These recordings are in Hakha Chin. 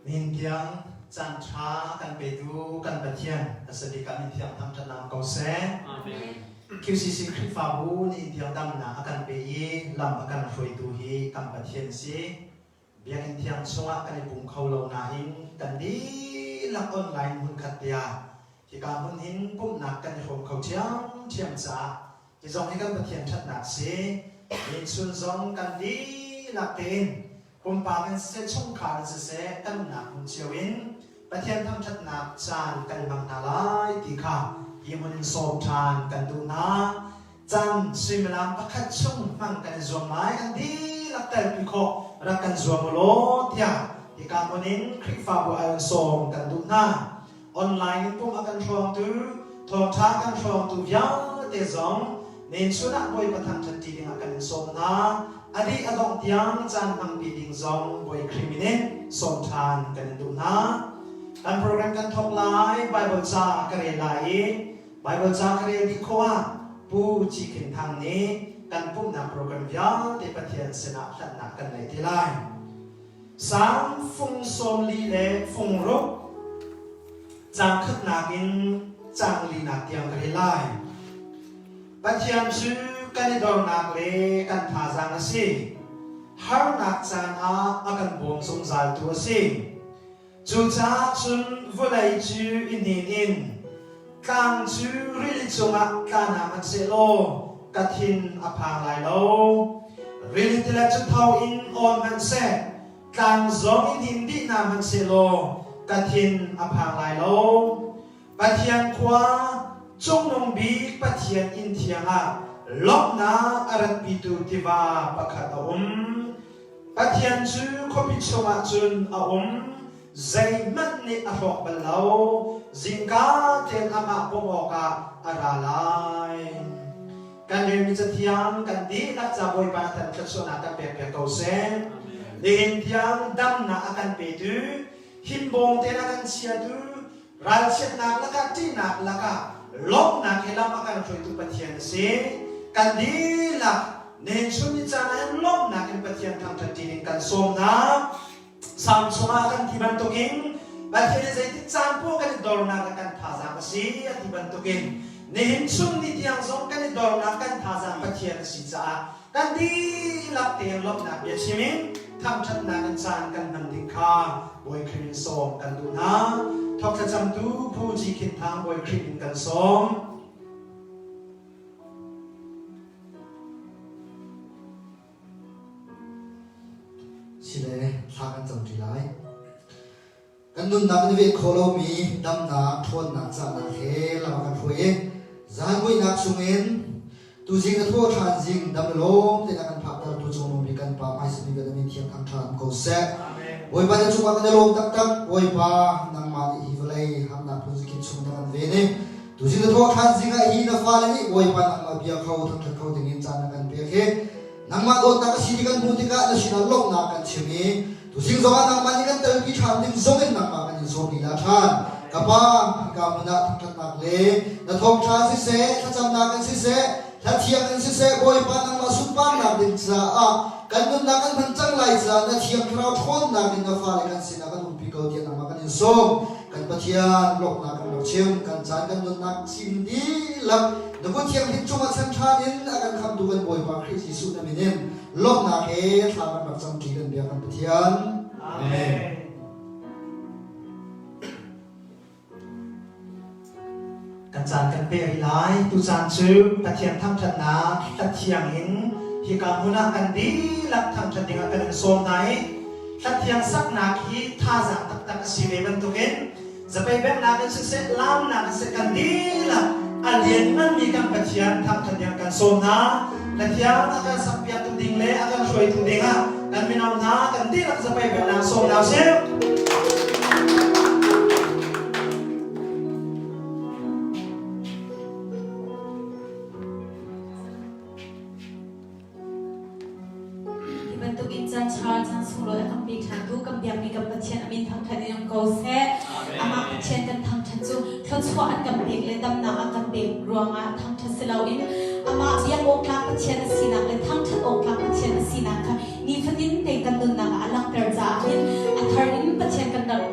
Nihin tiang caan ṭha kan petu kan Pathian a si bik ah min thiang thangṭhatnak ko seh. Amen. QCC Khrihfabu nihin tiang damnak a kan pe i lam a kan hruaitu hi kan Pathian si. Biakinn thiang chungah kan i pum kho lo nain kan dihlak online hmunkhat tiah hika hmun hin pumhnak kan i hrawm kho ṭhiamṭhiam caah hi zong hi kan Pathian ṭhatnak si. Nichun zong kan dihlak tein pumpak in siseh chungkhar in siseh kan umnak hmun cio in Pathian thangṭhatnak caan kan hmang hna lai ti kha hi hmun in sawm ṭhan kan duh hna. Caan suimilam pakhat chung hmang kan i zuam lai kan dihlak telpi khawh rak kan zuam u law tiah hika hmun in Khrihfabu ai in sawm kan duh hna. Online in pumh a kan hrawngtu, thawngṭha kan hrawngtu vialte zong nen chun ah Bawipa thangṭhat ṭi dingah kan in sawm hna. A dih a dongh tiang caan hmangpi ding zong Bawi Khrih min in sawm ṭhan kan in duh hna. Kan program kan thawk lai, Bible ca ka rel lai i Bible ca ka rel dih khawh ah Pu Ci Khin Thang nih kan pumhnak program vialte Pathian sinah hlatnak kan ngei te lai. Salm fung 40 le fung ruk caang khatnak in caang linak tiang ka rel lai. Pathian cu kan i dornak le kan thazaang a si. Harnak caan ah a kan bawm zungzaltu a si. Cucaah cun vawlei cu i hnin in tlang cu rili cungah tla hna hmanhsehlaw ka thin a phang lai lo. Rili tilet cu tho in awn hmanhseh, tlang zong i hnin dih hna hmanhsehlaw ka thin a phang lai lo. Pathian khua, Cungnung Bik Pathian inn thiang ah lawmhnak a ratpitu tiva pakhat a um. Pathian cu khuapi chungah cun a um, zeihmanh nih a hrawk bal lo. Zingka tein amah bawmh awkah a ra lai. Kan relmi cathiang kan dihlak ca Bawipa na tan thluachuahnak kan pekpiak ko seh. Nihin tiang damnak a kan petu, himbawm tein a kan chiatu, Ralchiatnak lakah ṭihnak lakah lawmhnak he lam a kan hruaitu Pathian a si. Kan dihlak nihin chun ni caan ah hin lawmhnak in Pathian thangṭhat ṭi ding kan sawm hna. Salm chungah kan ti bantukin Pathian hi zeitik caan poah kan i dornak le kan thazaang a si a ti bantukin nihin chun ni tiang zong kan i dornak kan thazaang Pathian a si caah Kan dihlak tein lawmhnak bia chim in thangṭhatnak in caan kan hman ding kha Bawi Khrih in sawm kan duh hna. Thawk thlacamtu Pu Ji Khin Thang Bawi Khrih in kan sawm. Sile thla kan cam ṭi lai. Kan nunnak kan i ven khawh lomi damnak, ṭhawnnak, cahnak he lam a kan hruai i zan muihnak chungin tuzing na thaw ṭhan zing dam le lawm tein a kan phaktertu cungnung bik kan Pa hmaisami kan min thiang thangṭha um ko seh. Bawipa na cungah kan i lawm taktak. Bawipa nangmah nih hi vawlei harnak phunzakip chung na kan ven i tuzing na thaw ṭhan zing ah hi na fale nih Bawipa nangmah bia kho thangṭhat kho dingin caan na kan pek hi nangmah dawtnak a si ti kan hmuh tikah na sinah lawmhnak kan chim i Tuzing zongah nangmah nih kan telpi ṭhan ding zongin nangmah kan in sawm lila ṭhan. Ka Pa, hika hmun ah thangṭhatnak le na thawngṭha siseh, thlacamnak in siseh, hla thiang in siseh, Bawipa nangmah sunparnak ding caah kan nunnak kan hman cang lai caah na Thiang Thlarau ṭhawnnak in na fale kan sinah kan umpi ko tiah nangmah kan in sawm. Kan Pathian, lawmhnak kan rak chim, kan caan kan nunnak sim dihlak na kut thianghlim cungah chan ṭhan in a kan khamtu kan Bawipa Khrih Jesuh na min in lawmhnak he thla kan rak camṭi kan biak kan Pathian. Amen. Kan caan kan pek rih lai. Tu caan cu Pathian thangṭhatnak hla thiang in hika hmun ah kan dihlak thangṭhat dingah kan in sawm hna i hla thiang saknak hi thazaang taktak a si ve bantukin Zapei benghnak in siseh, laamnak in siseh kan dihlak a liannganmi kan Pathian thangṭhat ding kan sawm hna. Na thiang a kan sakpiaktu ding le a kan hruaitu dingah kan mino hna kan dihlak zapei benghnak sawm hna usih. Hi bantuk in caan ṭha, caan sunglawi a kan pe ṭhantu kan biakmi kan Pathian a min thangṭhat in um ko seh. Amah Pathian kan thangṭhat cu thluachuah an kan pek le damnak a kan pek ruangah thangṭhat si loin amah biak awk tlak Pathian a sinak le thangṭhat awk tlak Pathian a sinak kha nifatin te kan nunnak ah a langhter caah hin a thar in Pathian kan rak.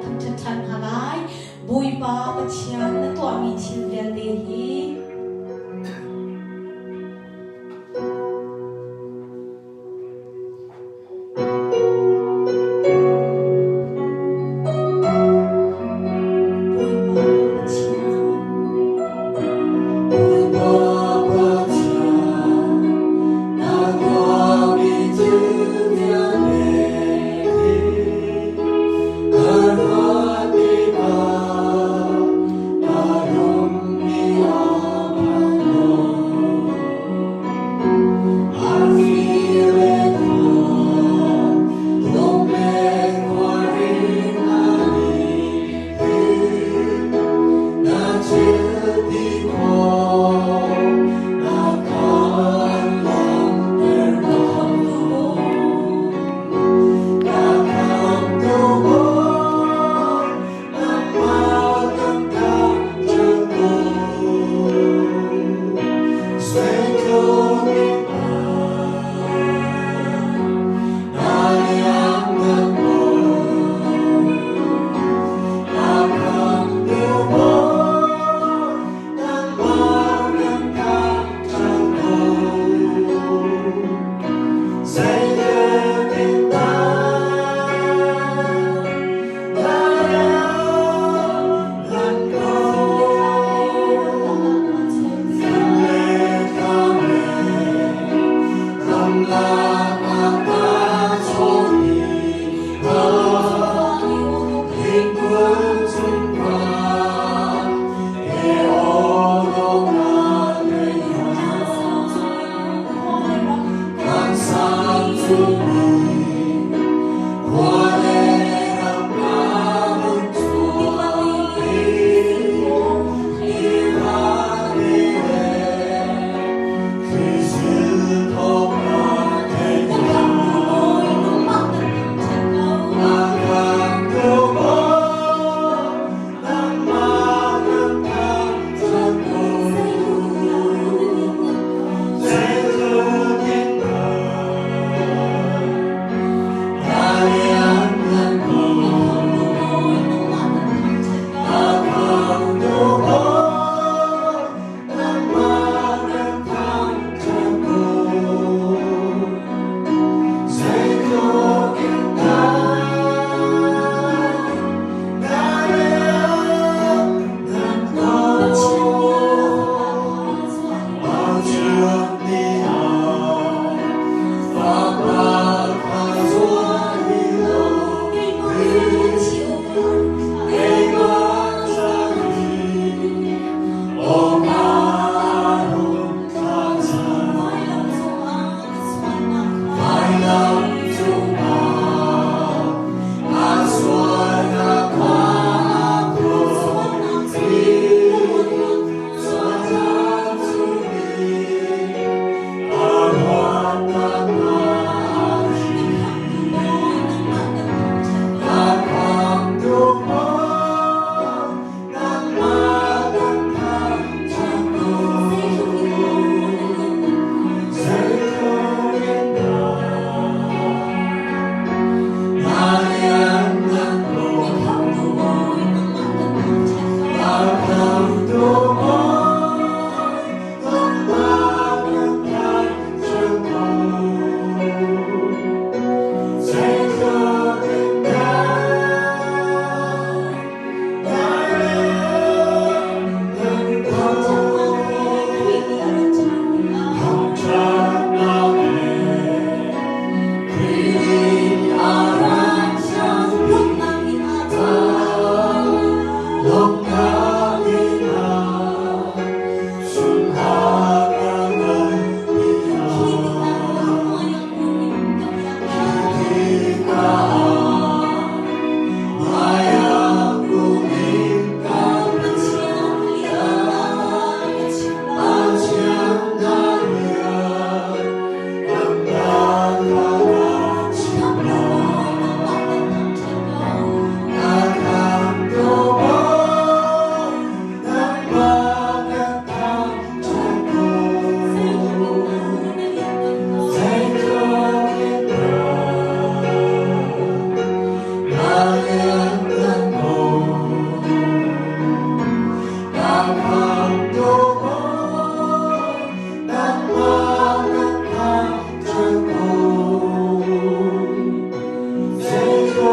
A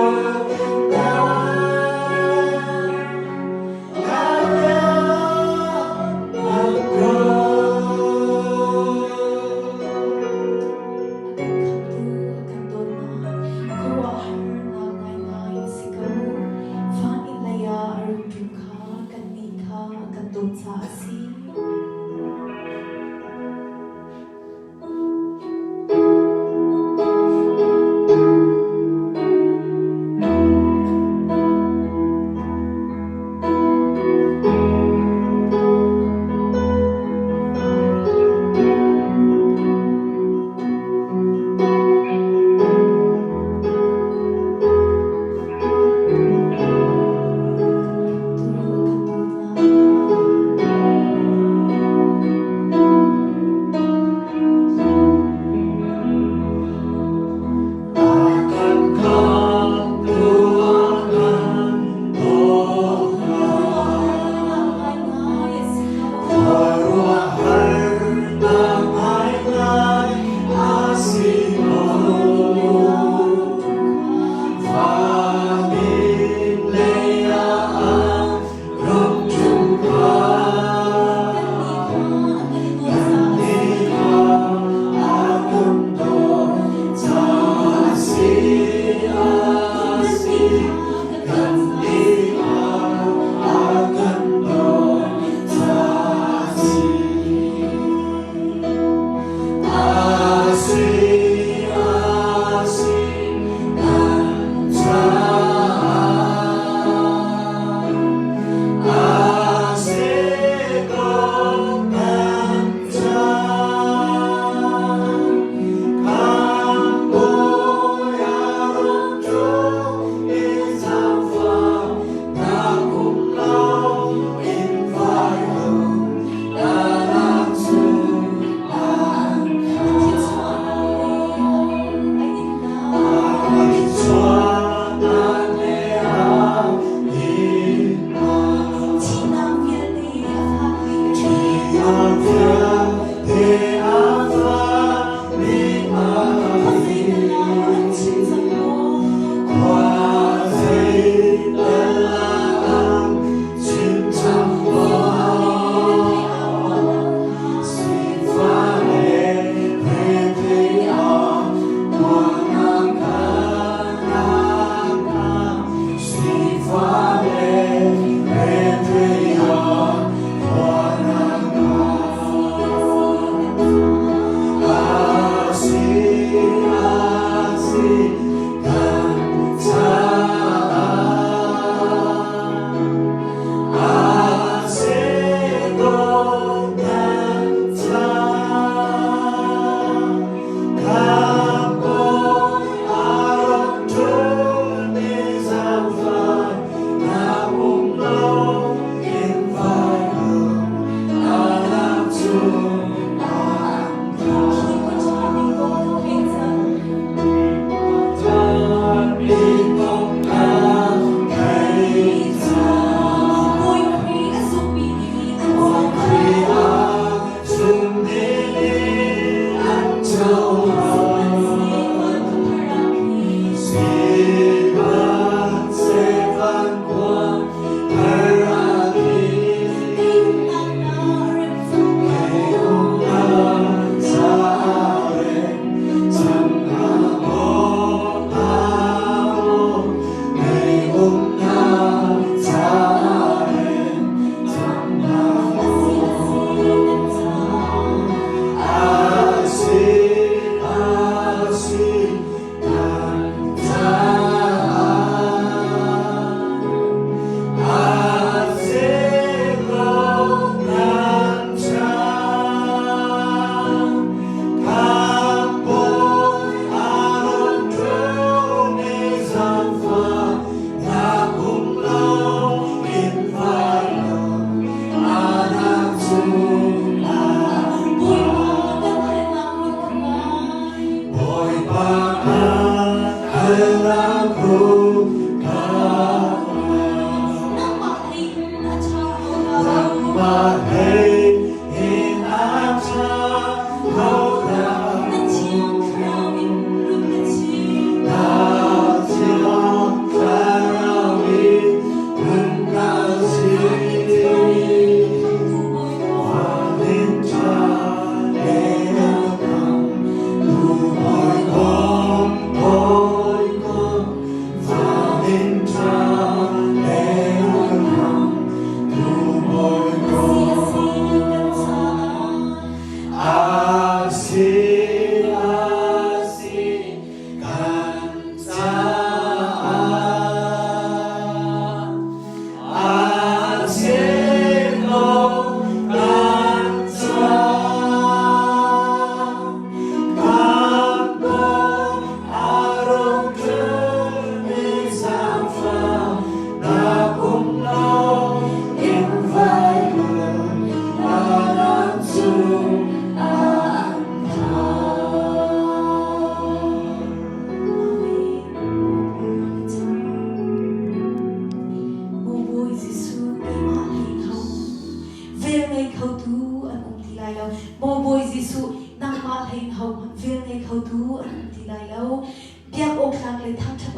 kan khamtu, a kan dawtnak, khuaruahharnak ngaingai a si ko. Van inn lei ah a rung ṭum kha kannih kha a kan dawt caah a si.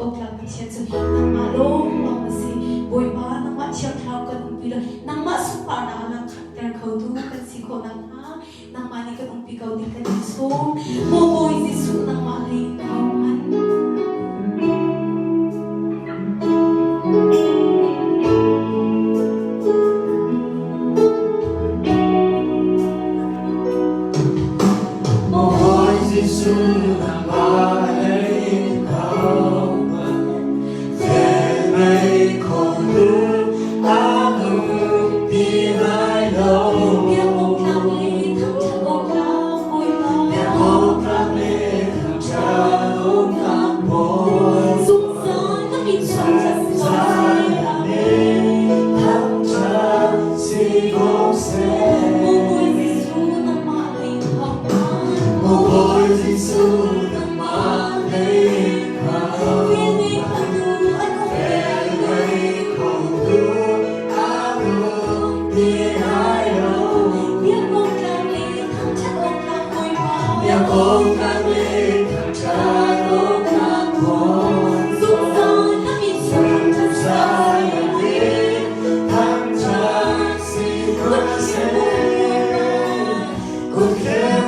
awk tlak Pathian cu nangmah lawnglawng na si. Bawipa, nangmah Thiang Thlarau kan umpi law nangmah sunparnak a langhter khotu kan si khawh nakhnga nangmah nih kan umpi ko ding kan in sawm. Maw Bawi Jesuh, nangmah hlei in ahohmanh. Maw Bawi Jesuh, nangmah hlei in ahohmanh velmei khotu an um ti lai lo. Biak awk tlak le thangṭhat awk tlak Bawipa. Biak awk tlak le thangṭhat awk tlak Bawi. Zungzal na min thangṭhat si ko seh. Amen. Thangṭhat si ko seh. Maw Bawi Jesuh, nangmah lei ahohmanh. Maw Bawi Jesuh, nangmah lei ahohmanh. Velnei khotu an um Velnei khotu an um ti lai lo. Biak awk tlak le thangṭhat awk tlak Bawipa. Biak awk tlak le thangṭhat awk tlak Bawi. Zungzal na min thangṭhat si ko seh. Thangṭhat si ko seh. Kut in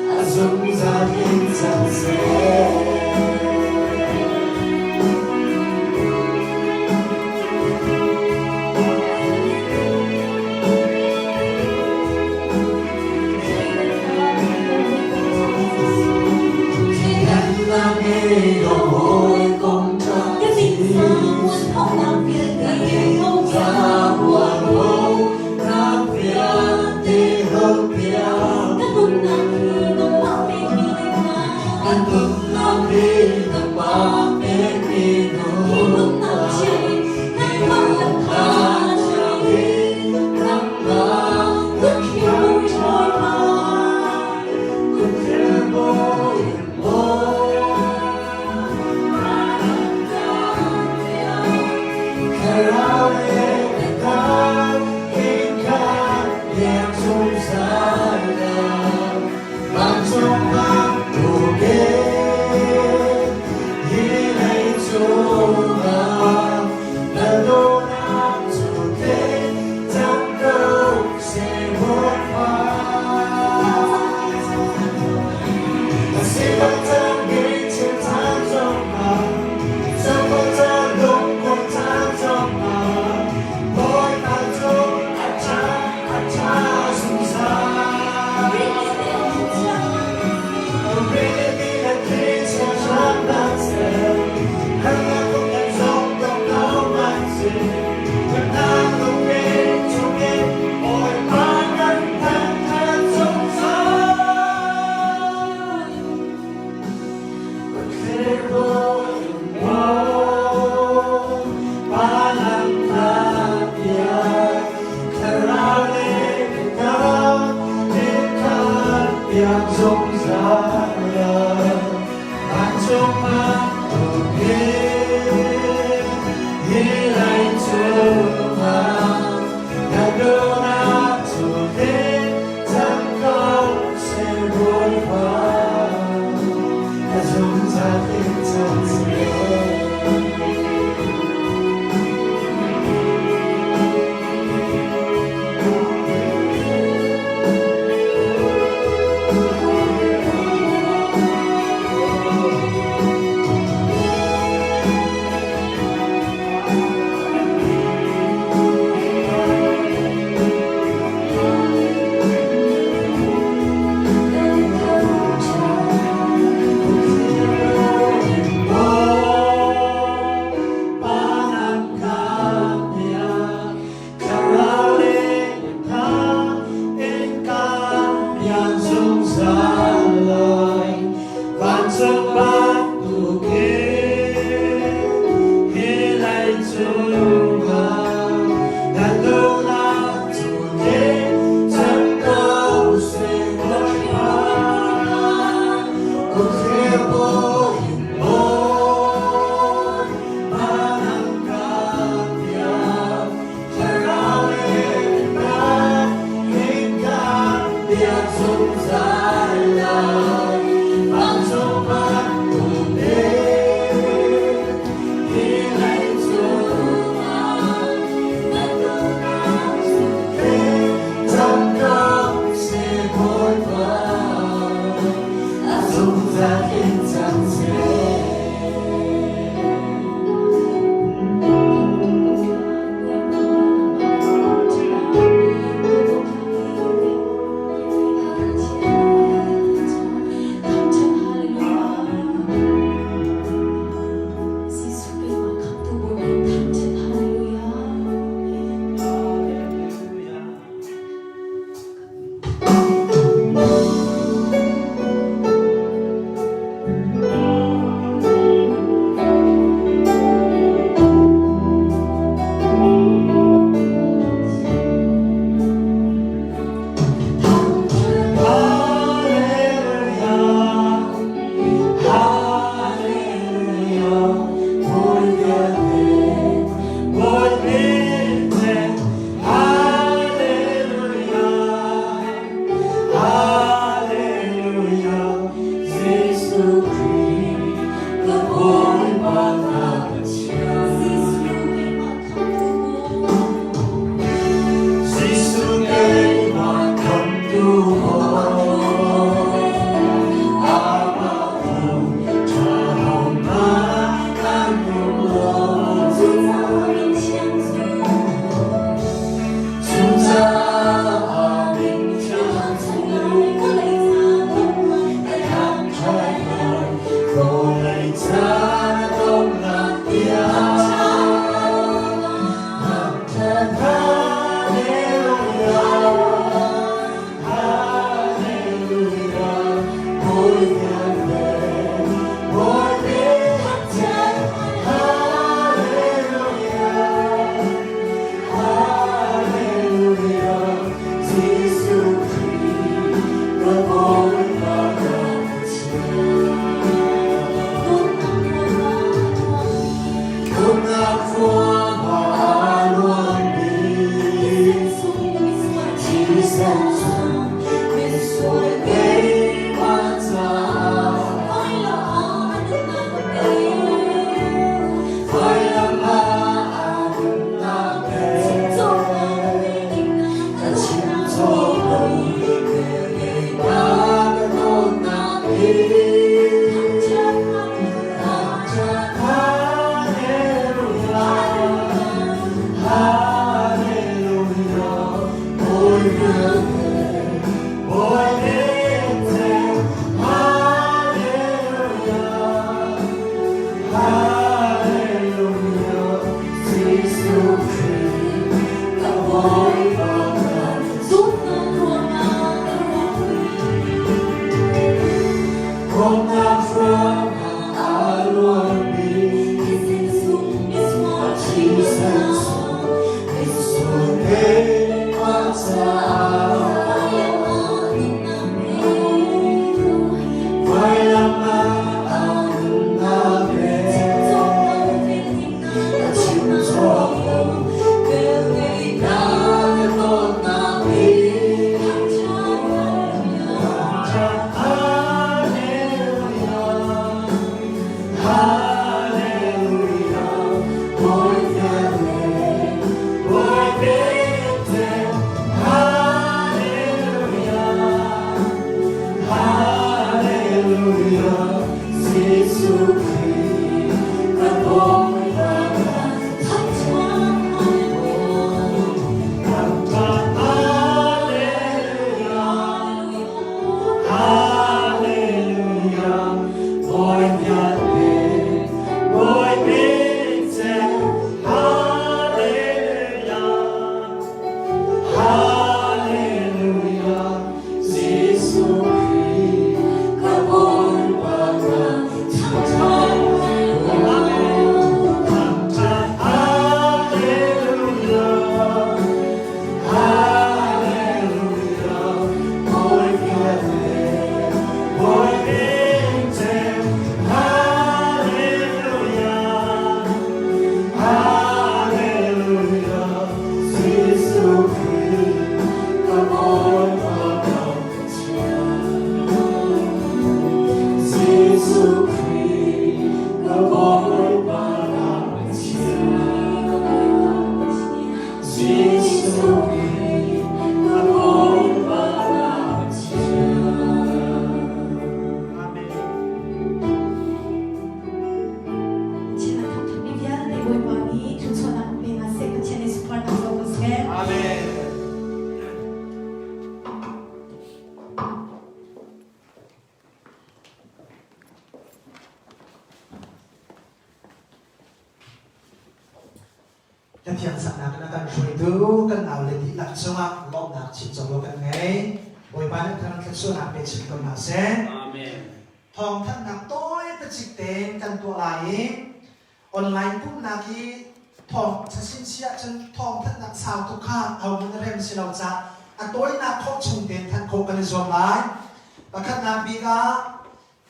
A zungzal in cang seh. Thleidannak ngei lo hawikom ṭha Ka min thawknak vialte ho vialte ho piak. Ka nunnak hi nangmah pekmi na Kan nunnak hi nangmah pekmi Hi nunnak thiang in nangmah kan thangṭhat Nangmah Kut khir Bawipa. Kut khir Bawipa. Thlarau le biatak in khan biak zungzal Vancung bantukin hi lei cungah na dawtnak cu tling cang ko seh Bawipa. A sifak caan ngeihchia caan zongah, sifak caan lungkuai caan zongah, Bawipa kan Dawtnak ruangah ka ruahpi. Dawtnak ruangah a luanmi Thisen sung misual thisen thihnak. sung misual keimah caah Vailam ah nunnak petu. Vailam ah a nunnak pe. Chim cawk lo velngeihnak A chim dawtnak cawk lo velngeihnak na dawtnak hi. Thangṭhat hallelujah. Thangṭhat hallelujah. Hallelujah. Bawipa le Bawipa te. Hallelujah. Hallelujah. Jesuh Khrih kan Bawipa kan Thangṭhat hallelujah. Thangṭhat hallelujah. Hallelujah. Bawipa le Bawipa te. Hallelujah. Hallelujah. Jesuh Khrih kan Bawipa kan Thangṭhat hallelujah. Thangṭhat hallelujah. Hallelujah. Bawipa le Bawipa te. Hallelujah. Hallelujah. Jesuh Khrih kan Bawipa kan Jesuh Khrih kan Bawipa kan Jesuh Khrih kan Bawipa kan Amen. Pathian a thangṭhatmi vialte Bawipa nih thluachuahnak pe hna seh. Pathian nih sunparnak co ko seh. Amen. Cathiang saknak in a kan hruaitu kan naule dihlak cungah lawmhnak chim cawk kan ngei. Bawipa nih thar thluachuahnak pe chin ko hna seh. Amen. Thawngthanhnak tawi pacik tein kan tuah lai i online pumhnak hi thawng chasin si ahcun thawngthanhnak sau tuk kha ahohmanh rem si lo caah a tawinak khawh chung tein thanh khawh kan i zuam lai. Pakhatnak bik ah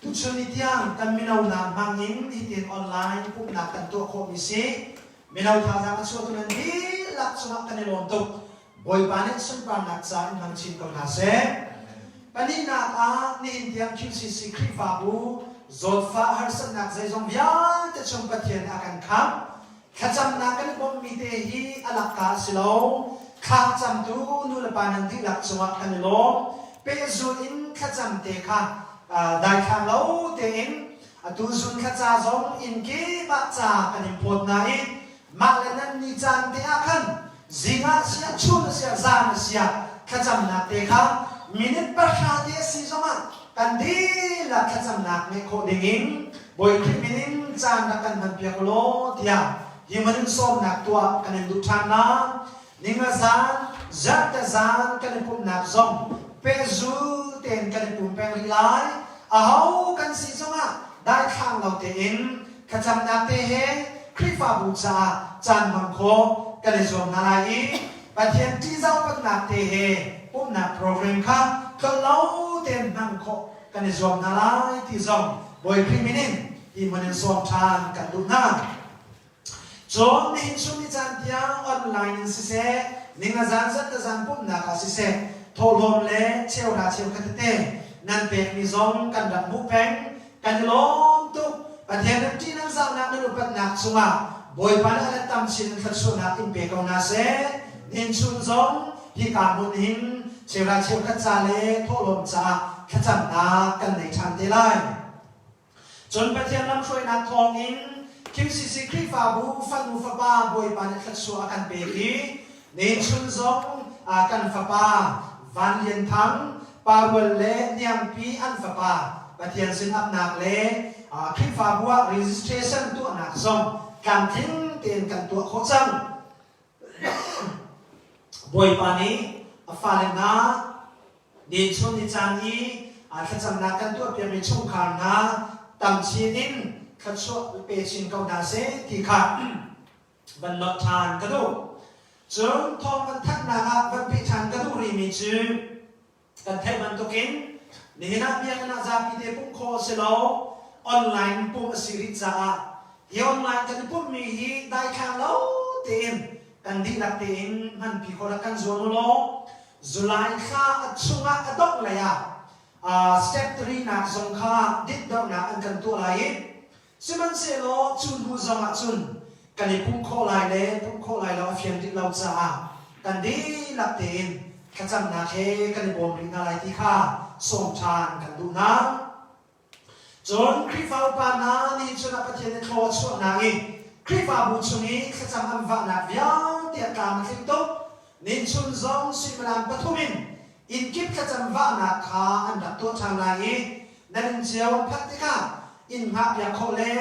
Tuchun ni tiang kan mino hna hmang in hitin online pumhnak kan tuah khawhmi si. Mino thazaang a chuahtu nan dihlak cungah kan i lawm tuk. Bawipa nih sunparnak ca in hmang chin ko hna seh. Pahnihnak ah nihin tiang QCC Khrihfabu zawtfah harsatnak zeizong vialte chung Pathian a kan khamh. Thlacamnak kan i bawmhmi te hi a lakka a si lo. Thlacamtu nulepa nan dihlak cungah kan i lawm. Pehzul in thlacam te kha daithlang lo tein atu zun thlaca zong inn kip ah ca kan in phawt hna i mah le nan ni caan te ah khan zing ah siah chun a siah zan a siah thlacamnak te kha minute pahra te a si zongah kan dihlak thlacamnak ngeih khawh dingin Bawi Khrih min in caan rak kan hmanpiak u law tiah hi hmun in sawmnak tuah kan in duh ṭhan hna. Ninga zan, zarhte zan kan i pumhnak zong pehzul tein kan i pum peng rih lai. Aho kan si zongah daithlang lo tein thlacamnak te he Khrihfabu caah caan hmang khawh kan i zuam hna lai i Pathian ṭihzahpatnak te he pumhnak program kha tlolh lo tein hmang khawh kan i zuam hna lai ti zong Bawi Khrih min in hi hmun in sawm ṭhan kan duh hna. Cun nihin chung ni caan tiang online in siseh, ninga zan zat le zan pumhnak ah siseh, thawhlawm le cheuhra cheukhat tete nan pekmi zong kan rak hmuh peng. Kan i lawm tuk. Pathian nan ṭih nan zahnak nan upatnak cungah Bawipa nih a let tam chin in thluachuahnak in pe ko hna seh. Nihin chun zong hika hmun hin cheuhra cheukhat ca le thawhlawm caah thlacamnak kan nei ṭhan te lai. Cun Pathian lamhruainak thawngin QCC Khrihfabu fanu fapa Bawipa nih thluachuah a kan pek i nihin chun zong kan fapa Van Lian Thang, Pa Rual le Hniangpi an fapa Pathian sin apnak le Khrihfabu ah registration tuahnak zong tlamtling tein kan tuah khawh cang. Bawipa nih a fale hna Ninchun ni caan i thlacamnak kan tuahpiakmi chungkhar hna tam chin in thluachuah pe chin ko hna seh ti kha van nolh ṭhan ka duh. Cun thawng kan thanhnak ah van peh ṭhan ka duh rihmi cu kan theih bantukin nihin ah biakinn ah zapi te pumh khawh a si lo, online pumh a si rih caah hi online kan i pumhmi hi daithlang lo tein kan dihlak tein hmanpi khawh rak kan zuam u law July thla a chungah a dongh lei ah step 3 nak zong kha ditdornak an kan tuah lai i sihmanhsehlaw cu hnu zong ah cun kan i pumh khawh lai le pumh khawh lai lo a fian rih lo caah kan dihlak tein thlacamnak he kan i bawm rih hna lai ti kha sawm ṭhan kan duh hna. Cun Khrihfa upa hna nih cun a Pathian i thlaw a chuahnak i Khrihfabu chung i thlacam an vahnak vialte a tlam a tling tuk. Ninchun zong suimilam pathum in innkip thlacam vahnak kha an rak tuah ṭhan lai i nan inn cio an phanh tikah inn hngahpiak khawh le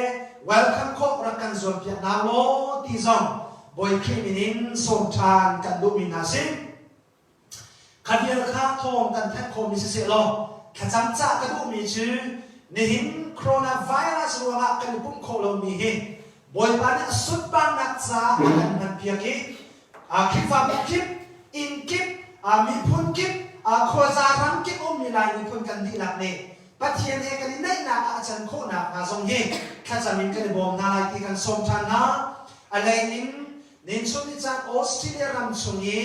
welcome khawh rak kan zuampiak hna law ti zong Bawi Khrih min in sawm ṭhan kan duhmi hna si. Kha vial kha thawng kan thanh khawhmi siseh law thlacam cah ka duhmi cu nihin coronavirus ruangah kan i pumh khawh lomi hi Bawipa nih a sunparnak caah a kan hmanpiak i Khrihfabu kip, inn kip, miphun kip, khuaza ram kip ummi Lai miphun kan dihlak nih Pathian he kan i naihnak ah a can khawhnak hnga zong hi thlacam in kan i bawm hna lai ti kan sawm ṭhan hna. A lei in Ninchun ni caan Australia ram chung i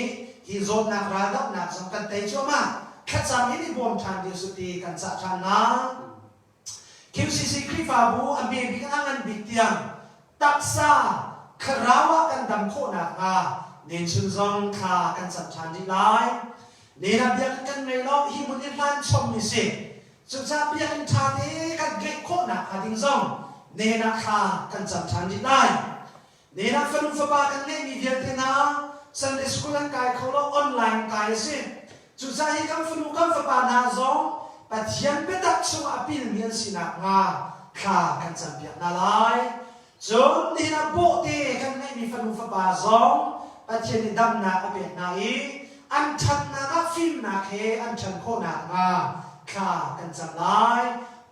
hi zawtnak raldohnak zong kan tei cuahmah. Thlacam in i bawm ṭhan dih usih ti kan cah ṭhan hna. QCC Khrihfabu a hme bik a ngan bik tiang taksa thlarau ah kan dam khawh nakhnga ninchun zong thla kan cam ṭhan rih lai. Nena biakinn kan ngei lo hi hmun i hlan chommi si. Cucaah biakinn ṭha te kan ngeih khawh nakhnga ding zong nena thla kan cam ṭhan rih lai. Nena fanu fapa kan ngeihmi vialte hna Sunday school an kai kho lo online kai a si. Cucaah hi kan fanu kan fapa hna zong Pathian biatak chungah a pilmi an si nakhnga thla kan campiak hna lai. Cun nihin ah bawhte kan ngeihmi fanu fapa zong Pathian nih damnak a pek hna i an ṭhatnak ah fimnak he an ṭhan khawh nakhnga thla kan cam lai.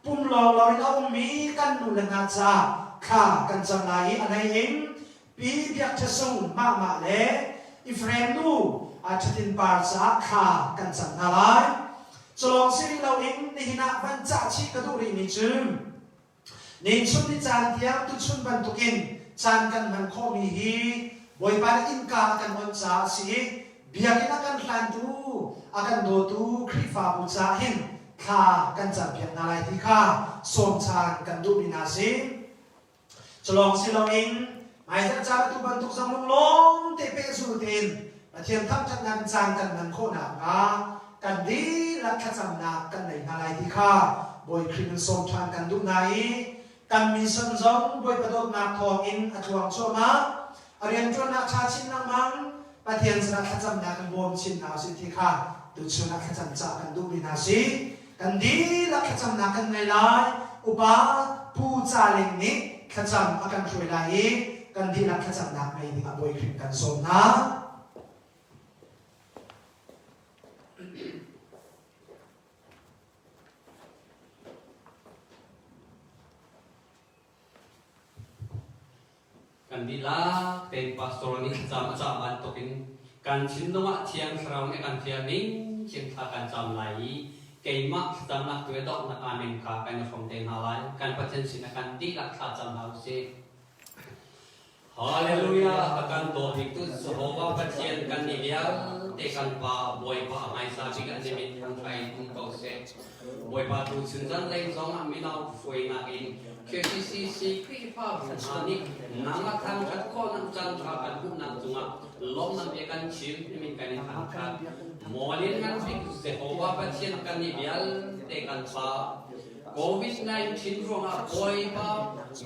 Pum lawnglawng in a ummi kan nu le hna caah thla kan cam lai i a hlei in Pi Biak Ṭha Sung Mahmah le Ephraim nu Ṭhatin Par caah thla kan cam hna lai. Culawng si rih loin nihin ah van cah chih ka duh rihmi cu Ninchun ni caan tiang tuchun bantukin caan kan hman khawhmi hi Bawipa nih innka a kan onh caah a si i biakinn a kan hlantu, a kan dawtu Khrihfabu caah hin thla kan campiak hna lai ti kha sawm caan kan duhmi hna si. Culawng si loin hmaizarh caan atu bantuk zong lunglawm te pehzul tein Pathian thangṭhatnak in caan kan hman khawh nakhnga kan dihlak thlacamnak kan nei hna lai ti kha Bawi Khrih in sawm ṭhan kan duh hna i kan mission zong Bawipa dawtnak thawngin a tluang cuahmah. A rianṭuannak ṭha chin lengmang Pathian sinah thlacamnak in bawm chin hna usih ti kha tuchun ah thlacam cah kan duhmi hna si. Kan dihlak thlacamnak kan ngei lai. Upa Pu Ca Ling nih thlacam a kan hruai lai i kan dihlak thlacamnak ngei dingah Bawi Khrih kan sawm hna. Kan dihlak tein pastor nih thlacam a cah bantukin kan thinlung ah Thiang Thlarau nih a kan fial ning chin thla kan cam lai i keimah thlacamnak tu i donghnak amen kha kan i hrawm te hna lai. Kan Pathian sinah kan dihlak thla cam hna usih. Hallelujah! A kan dawt biktu Jehovah Pathian kan nih vialte kan Pa Bawipa a hmaisa bik an min thangṭha in um ko seh. Bawipa tu chun zanlei zong ah mino hruainak in KCCC Khrihfabu hna nih nang a thangṭhat khawhnak caan ṭha kan hmuhnak cungah lawmhnak bia kan chim min kan in thangṭhat. Maw lianngan bik Jehovah Pathian kan nih vialte kan Pa COVID-19 ruangah Bawipa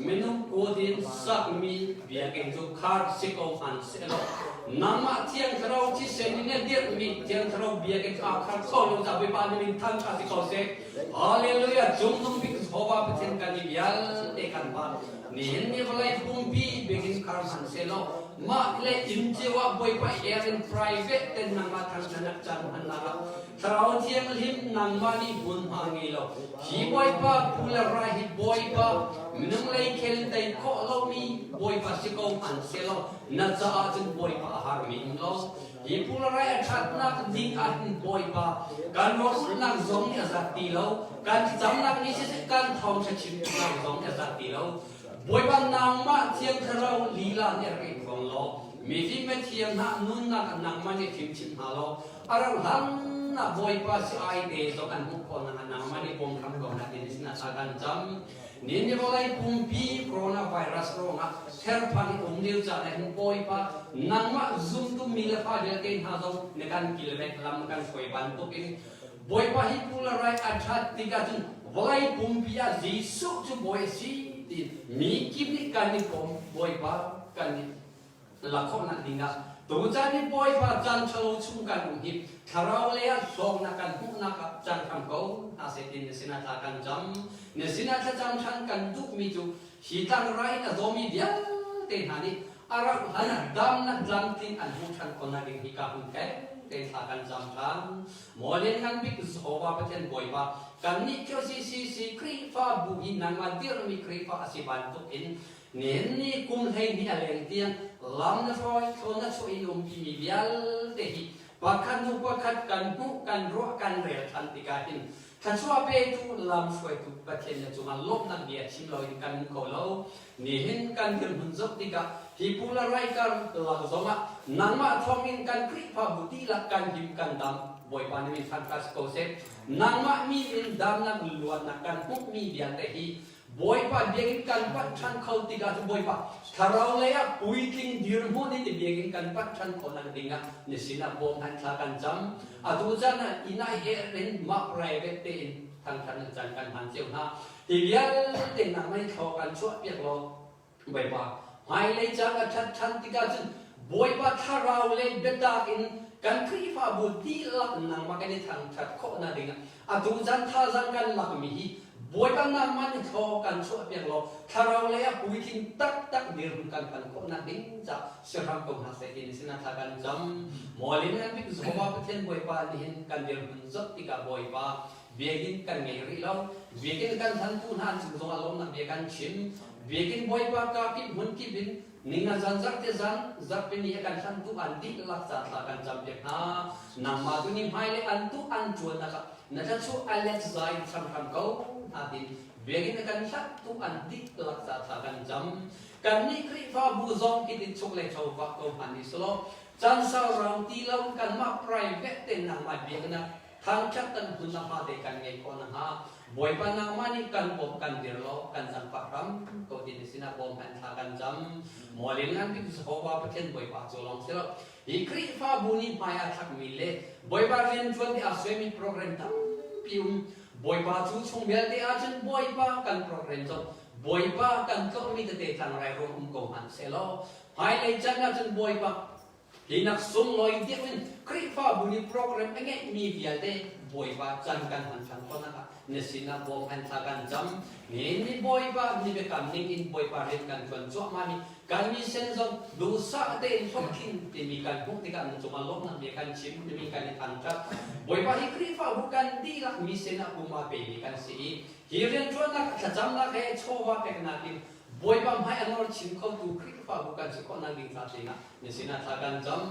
minung kut in sakmi biakinn cu khar si ko hmanh sehlaw. Nangmah Thiang Thlarau thisen in na dirhmi Thiang Thlarau biakinn cu aa khar kho lo caah Bawipa na min thangṭhat si ko seh. Hallelujah! Cungnung bik Jehovah Pathian kan i vialte kan Pa nihin ni vawlei pumpi biakinn khar hmanh sehlaw mah le inn cio ah Bawipa er in private ten nangmah thangṭhatnak caan hmannak ah Thlarau Thianghlim nangmah nih hmunhma ngei lo. Hi Bawipa pu le rai hi Bawipa minung lei khel tei khawh lomi Bawipa si ko hmanh sehlaw na caah cun Bawipa a harmi um lo. Hi pu le rai a ṭhatnak ding ah hin Bawipa kan rawlulhnak zong nih a zat ti lo. Kan thlacamnak nih siseh kan thawngṭha chimnak zong nih a zat ti lo. Bawipa nangmah Thiang Thlarau lila nih rak i phuang law mifim mithiam hna nunnak ah nangmah nih fimchim hna law A rauhhlan ah Bawipa si ai te zong an hmuh khawh nakhnga nangmah nih bawm hram ko hna ti sin ah kan cam. Nihin ni vawlei pumpi coronavirus ruangah therphan i um lio caan ah hin Bawipa nangmah zumtu mi le fa vialte hna zong na kan kilvek lam kan hruai bantukin Bawipa hi pu le rai a ṭhat tikah cun vawlei pumpi ah Jesuh cu Bawi a si ti mi kip nih kan i pom Bawipa kan i la khawhnak dingah tuchan i Bawipa caan ṭhalo chung kan um hi thlarau lei ah hlawknak kan hmuhnak ah caan hram ko hna seh ti na sinah thla kan cam. Na sinah thlacam ṭhan kan duhmi cu hi tlangrai in a zawmi vialte hna nih a rauh hlan ah damnak tlamtling an hmuh ṭhan khawhnak ding hi ka hun theng tein thla kan cam ṭhan. Maw Lianngan Bik Jehovah Pathian Bawipa, kannih KCCC Khrihfabu hi nangmah dirhmi Khrihfa a si bantukin Nihin ni kum 12 a leng tiang lam na hrawi thlawn na chuah in umpi mi vialte hi pakhat hnu pakhat kan hmuh kan ruah kan rel than tikah hin thluachuah petu lam hruaitu Pathian na cungah lawmhnak bia chim loin kan um kho lo. Nihin kan dirhmun zoh tikah hi pu le rai kar lak zongah nangmah thawngin kan Khrihfabu dihlak kan him kan dam Bawipa nih min thangṭhat si ko seh. Nangmah min in damnak luatnak kan hmuhmi vialte hi Bawipa biakinn kan panh ṭhan kho tikah cun Bawipa thlarau lei ah puitling dirhmun in biakinn kan panh ṭhan khawhnak dingah na sinah bawm han thla kan cam. Atu caan ah inn ah i er in mah private tein thangṭhat nan caan kan hman cio hna. Hi vialte nangmah in thlaw kan chuahpiak law Bawipa hmailei caan a ṭhat ṭhan tikah cun Bawipa thlarau le biatak in kan Khrihfabu dihlak nangmah kan i thangṭhat khawhnak dingah atu caan thazaang kan lakmi hi Bawipa nangmah nih thlaw kan chuahpiak law thlarau lei ah puitling taktak dirhmun kan phan khawhnak ding caah si hram ko hna seh ti na sinah thla kan cam. Maw Lianngan Bik Jehovah Pathian Bawipa nihin kan dirhmun zoh tikah Bawipa biakinn kan ngei rih lo. Biakinn kan hlantu hna an cung zongah lawmnak bia kan chim. Biakinn Bawipa ka kip hmun kip in ninga zan zarhte zan zarhpi ni a kan hlantu an dihlak ca thla kan campiak hna. Nangmah tu nih hmailei an tuh an ṭuannak ah na thlachuah a let zai hramhram ko hna tiin biakinn a kan hlattu an dihlak ca thla kan cam. Kannih Khrihfabu zong hitin chuk le cho vak ko hmanh ni selaw caan sau rau ti lo kanmah private tein nangmah biaknak thangṭhat kan hmun nakhnga te kan ngei khawh nakhnga Bawipa nangmah nih kan bawmh kan dir law kan zangfah hram ko ti na sinah bawm han thla kan cam. Maw Lianngan Bik Jehovah Pathian Bawipa cu lawng si lo. Hi Khrihfabu nih hmai a thlakmi le Bawipa rianṭuan i aa suaimi program tampi um. Bawipa cu chung vialte ahcun Bawipa kan program zong Bawipa kan tlawhmi tete tlangrai ruang um ko hmanh sehlaw hmailei caan ahcun Bawipa hi nak sunglawi deuh in Khrihfabu nih program a ngeihmi vialte Bawipa caan kan hman ṭhan khawhnak ah na sinah bawm han thla kan cam. Nihin ni Bawipa ni biakam ning in Bawipa rian kan ṭuan cuahmah mi kan mission zong duhsah tein hlawhtling timi kan hmuh tikah na cungah lawmhnak bia kan chim timi kan i thangṭhat. Bawipa hi Khrihfabu kan dihlak mission ah pum aa pemi kan si i hi rianṭuannak thlacamnak he chawva peknak in Bawipa hmai a nawr chin khotu Khrihfabu kan si khawhnak ding ca tlingah na sinah thla kan cam.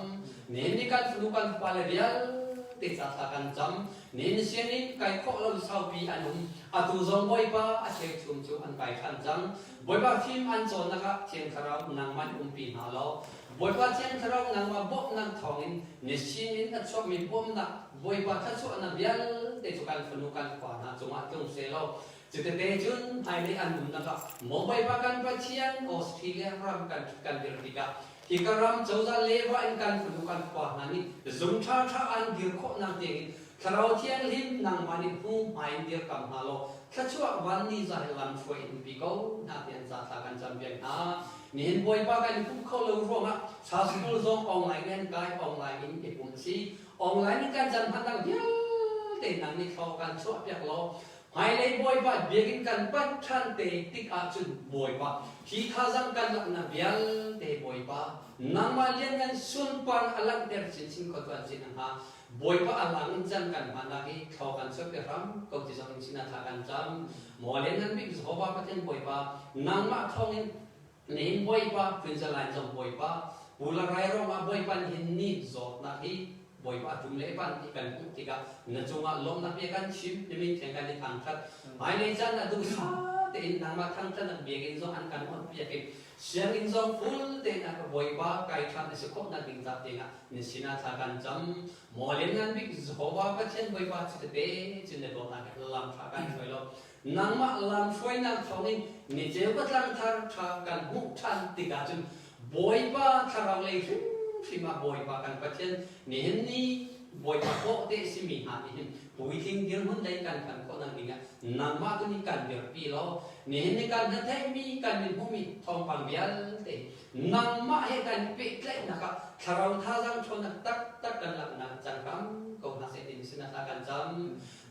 Nihin ni kan fanu kan fapale vialte ca thla kan cam. Nihin sianginn kai khawh lo saupi an um. Atu zong Bawipa a cheuchum cu an kai ṭhan cang. Bawipa fim an cawnnak ah Thiang Thlarau nangmah in umpi hna law Bawipa Thiang Thlarau nangmah bawmhnak thawngin na sinin a chuakmi bawmhnak Bawipa thluachuahnak vialte cu kan fanu kan fapa hna cungah tlung seh law Cutete cun hmailei an umnak ah maw Bawipa kan Pathian Australia ram kan kan dir tikah hika ram cozah lewa in kan fanu kan khua hna nih zung ṭhaṭha an dir khawhnak tiangin. Thlarau Thianghlim nangmah nih hnu hmai in dirkam hna law thluachuah van ni za he lam hruai in pi ko hna tian ca thla kan cam piak hna. Nihin Bawipa kan i pum kho lo ruangah sa school zong online in kai online in i pum si. Online in kan cam hman vialte nang nih thlo kan chuah piak law Hmailei Bawipa biakinn kan panh ṭhan te tik ahcun Bawipa hi thazaang kan laknak vialte Bawipa nangmah lianngan sunparnak a langhter chinchin kho tuan sin hnga. Bawipa a lang in can kan hmannak hi thlo kan chuah pi hram ko ti zong in sin ah thla kan cam. Maw lianngan bik Jehovah Pathian Bawipa nangmah thawngin nihin Bawipa phunzalain zong Bawipa Pula rai ruangah Bawipa nihin ni zawtnak hi Bawipa a tum le pan ti kan hmuh tikah na cungah lawmhnak bia kan chim nimin thiang kan i thangṭhat. Hmailei caan ah duhsah tein nangmah thangṭhatnak biakinn zong an kan onh piak i sianginn zong full tein a ka Bawipa kai ṭhan a si khawhnak ding ca tiangah na sinah thla kan cam. Maw lianngan bik Jehovah Pathian Bawipa cu tete cu na dawtnak he lam ṭha kan hruai law nangmah lam hruainak thawngin ni ceu ka tlang thar ṭha kan hmuh ṭhan tikah cun Bawipa thlarau lei hrimhrim ah Bawipa kan Pathian nihin ni Bawipa kawh te simi hna nih hin puitling dirhmun lei kan phan khawhnak dingah nangmah tu nih kan dirpi law nihin ni kan hnatheihmi kan min hmuhmi thawngpang vialte nangmah he kan pehtlaihnak ah thlarau thazaang ṭhawnnak taktak kan laknak cang hram ko hna seh ti sinah hla kan cam.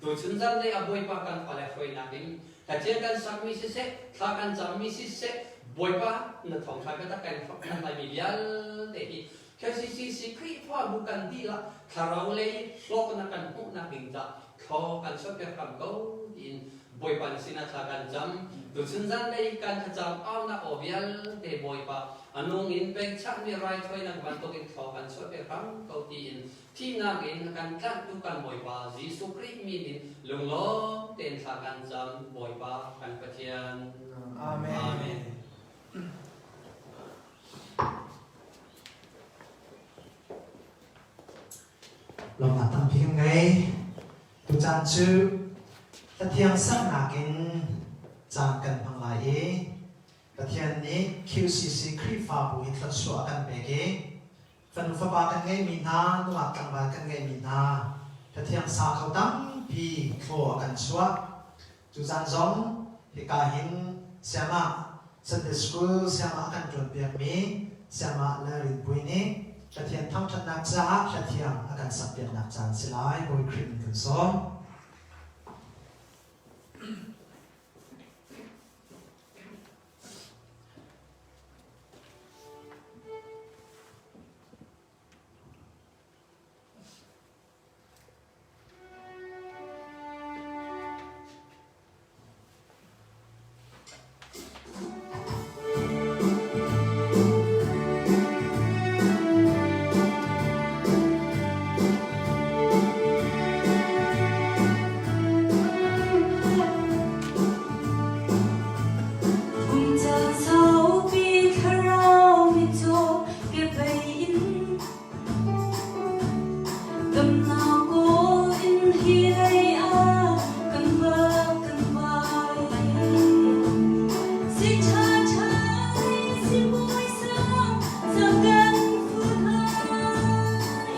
Tuchun zanlei ah Bawipa kan fale hruainak in Pathian kan sakmi siseh, thla kan cammi siseh, Bawipa na thawngṭha biatak kan kan laimi vialte hi KCCC Khrihfabu kan dihlak thlarau lei hlawknak kan hmuhnak ding cah thlaw kan chuahpiak hram ko tiin Bawipa na sinah thla kan cam. Tuchun zanlei kan thlacam aunak aw vialte Bawipa a nung in pekchahmi raithawinak bantukin thlaw kan chuahpiak hram ko tiin Thihnak in a kan tlanhtu kan Bawipa Jesuh Khrih min in lunglawm tein thla kan cam, Bawipa kan Pathian. Amen. Amen. Lawmnak tampi kan ngei. Tucaan cu Pathian saknak in caan kan hmang lai i Pathian nih QCC Khrihfabu hi thluachuah a kan pek i Fanu fapa kan ngeihmi hna, nungak tlangval kan ngeihmi hna, Cathiang sa kho tampi thlaw a kan chuah. Cu caan zong hika hin siangah Sunday School siangah a kan ṭuanpiakmi Siangah Lalrinpui nih Pathian thangṭhatnak caah hlathiang a kan sakpiaknak caan si lai. Bawi Khrih min kan sawm. Kum caan saupi thlarau mitcaw kebei in damnak kawl in hi lei ah kan vak kan vai. Si ṭha ṭha si bawi sang cang kan fut hai.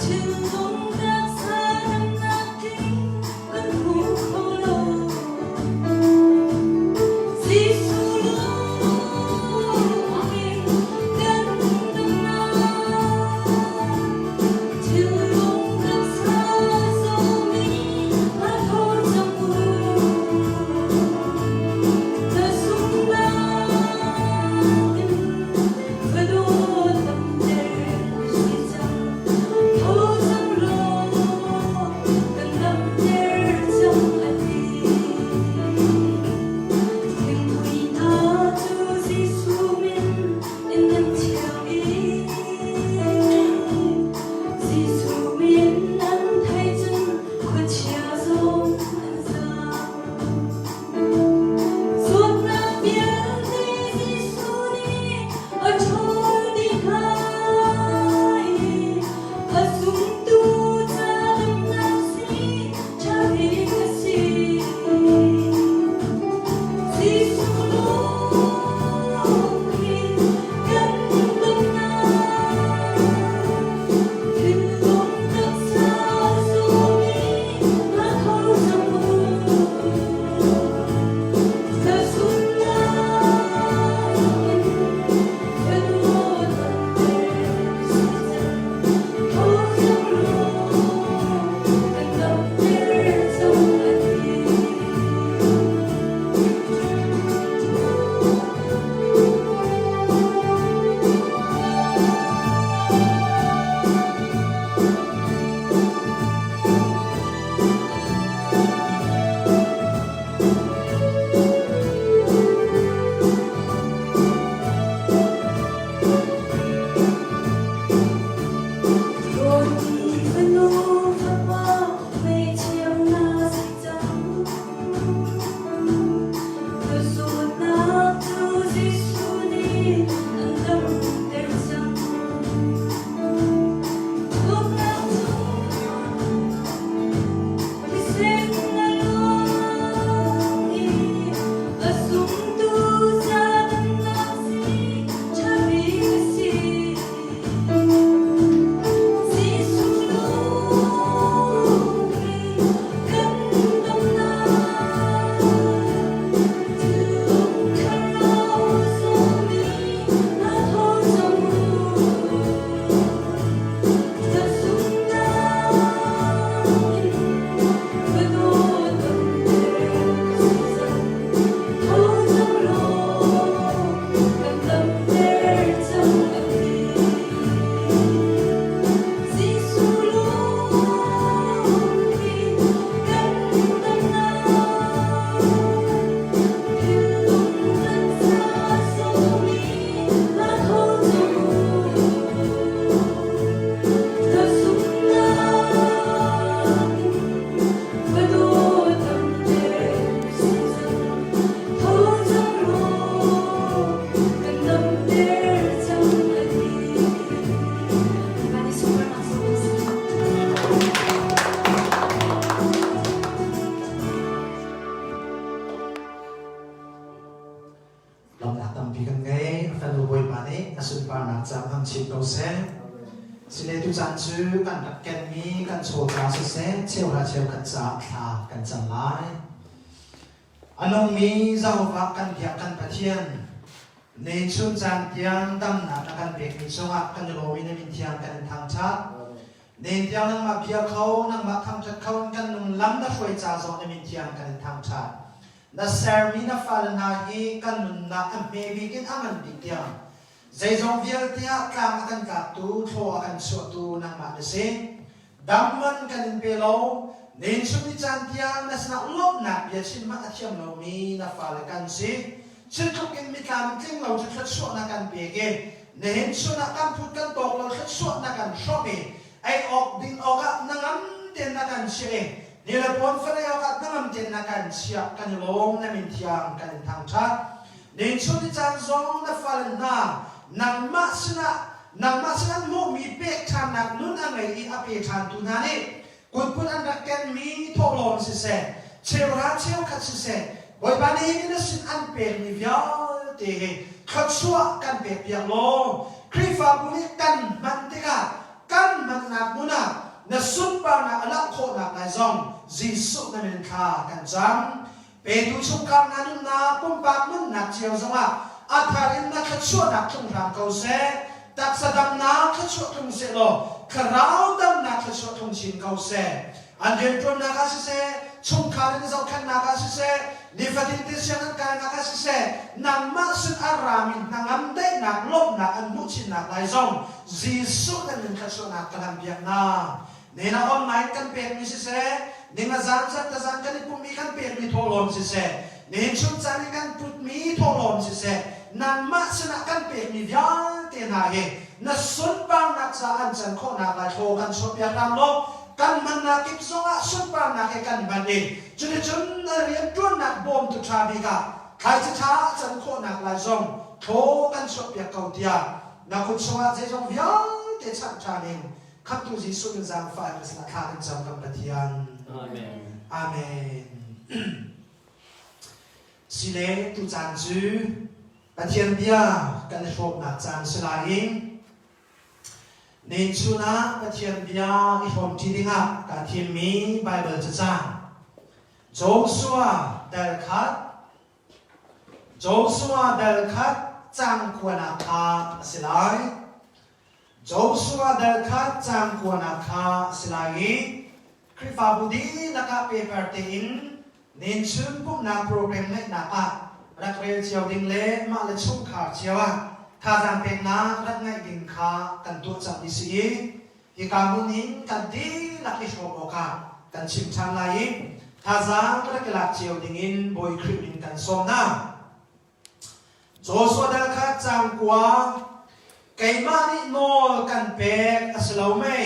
Thinlung taksa damnak tling kan hmu kho lo. Jesuh lawngin kan damnak. Thinlung. Sile tucaan cu kan rak kenmi kan chawca siseh cheuhra cheukhat caah thla kan cam lai. A nungmi Jehovah kan biak kan Pathian, ni chun caan tiang damnak na kan pekmi cungah kan i lawm i na min thiang kan in thangṭhat. Nen tiang nangmah bia kho, nangmah thangṭhat kho in kan nung lam na hruai ca zong na min thiang kan in thangṭhat. Na sermi na fale hna hi kan nunnak a hme bik in a ngan bik tiang Zeizong vialte ah tlang a kan tlaktu, thlaw a kan chuahtu nangmah na si. Dam man kan in pe lo, nen chung ni caan tiang na sinah lawmhnak bia chim hmanh a thiam lomi na fale kan si. Cutluk in mitlam tling lo cu thluachuah na kan pek i nihin chun ah kan phut kan tawk lo thluachuah na kan hrawmh i ei awk ding awk ah na ngam tein na kan chiah i ni le puan fan ei awk ah na ngam tein na kan chiah kan i lawm na min thiang kan in thangṭhat. Nen-chun ni caan zong na fale hna nangmah sinah nangmah sinah an hmuhmi pek ṭhannak nun a ngei i a pe ṭhantu hna nih kutput an rak kenmi thawhlawm siseh, cheuhra cheukhat siseh, Bawipa nih hin na sin an pekmi vialte hi thluachuah kan pekpiak law Khrihfabu nih kan hman tikah kan hmannak hmun ah na sunparnak a langh khawhnak lai zong Jesuh na min thla kan cam. Petu chungkhar hna nunnak, pumpak nunnak cio zongah a thar in na thluachuahnak tlung hram ko seh. Taksa damnak thluachuah tlung seh law thlarau damnak thluachuah tlung chin ko seh. An rianṭuannak ah siseh, chungkhar in zohkhenhnak ah siseh, nifatin te sianginn kainak ah siseh, nangmah sin a rami hnangam daihnak, lawmhnak an hmuh chinnak lai zong Jesuh nan min thluachuahnak ka hlam piak hna. Nena online kan pekmi siseh, ninga zan zarhte zan kan i pummi kan pekmi thawhlawm siseh, nihin chun caan i kan putmi thawhlawm siseh, nangmah sinah kan pekmi vialte hna hi na sunparnak caah an can khawhnak lai thlaw kan chuahpiak hram law kan hmannak kip zongah sunparnak he kan hman i cuticun na rianṭuannak bawmtu ṭha bik ah thlaici ṭha a can khawhnak lai zong thlaw kan chuahpiak ko tiah na kut chungah zeizong vialte chanh ṭhan in Khamhtu Jesuh min zaangfah in sinah thla kan cam kan Pathian. Amen. Amen. Sile tu caan cu Pathian bia kan i hrawmnak caan si lai i nen chun ah Pathian bia i hrawm ṭi dingah kaa thimmi Baibal cacang Joshua dal khat Joshua dal khat cang kuanak kha a si lai. Joshua dal kha caang kuanak kha a si lai i Khrihfabu dihlak ah paper tein ninchun pumhnak program ngeihnak ah rak rel cio ding le mah le chungkhar cio ah thazaang peknak rak ngeih ding kha kan tuah cangmi si i hika hmun in kan dihlak i hrawm awkah kan chim ṭhan lai i thazaang rak i lak cio dingin Bawi Khrih min kan sawm hna. Joshua dal kha caang kua keimah nih nawl kan pek a si lo mei?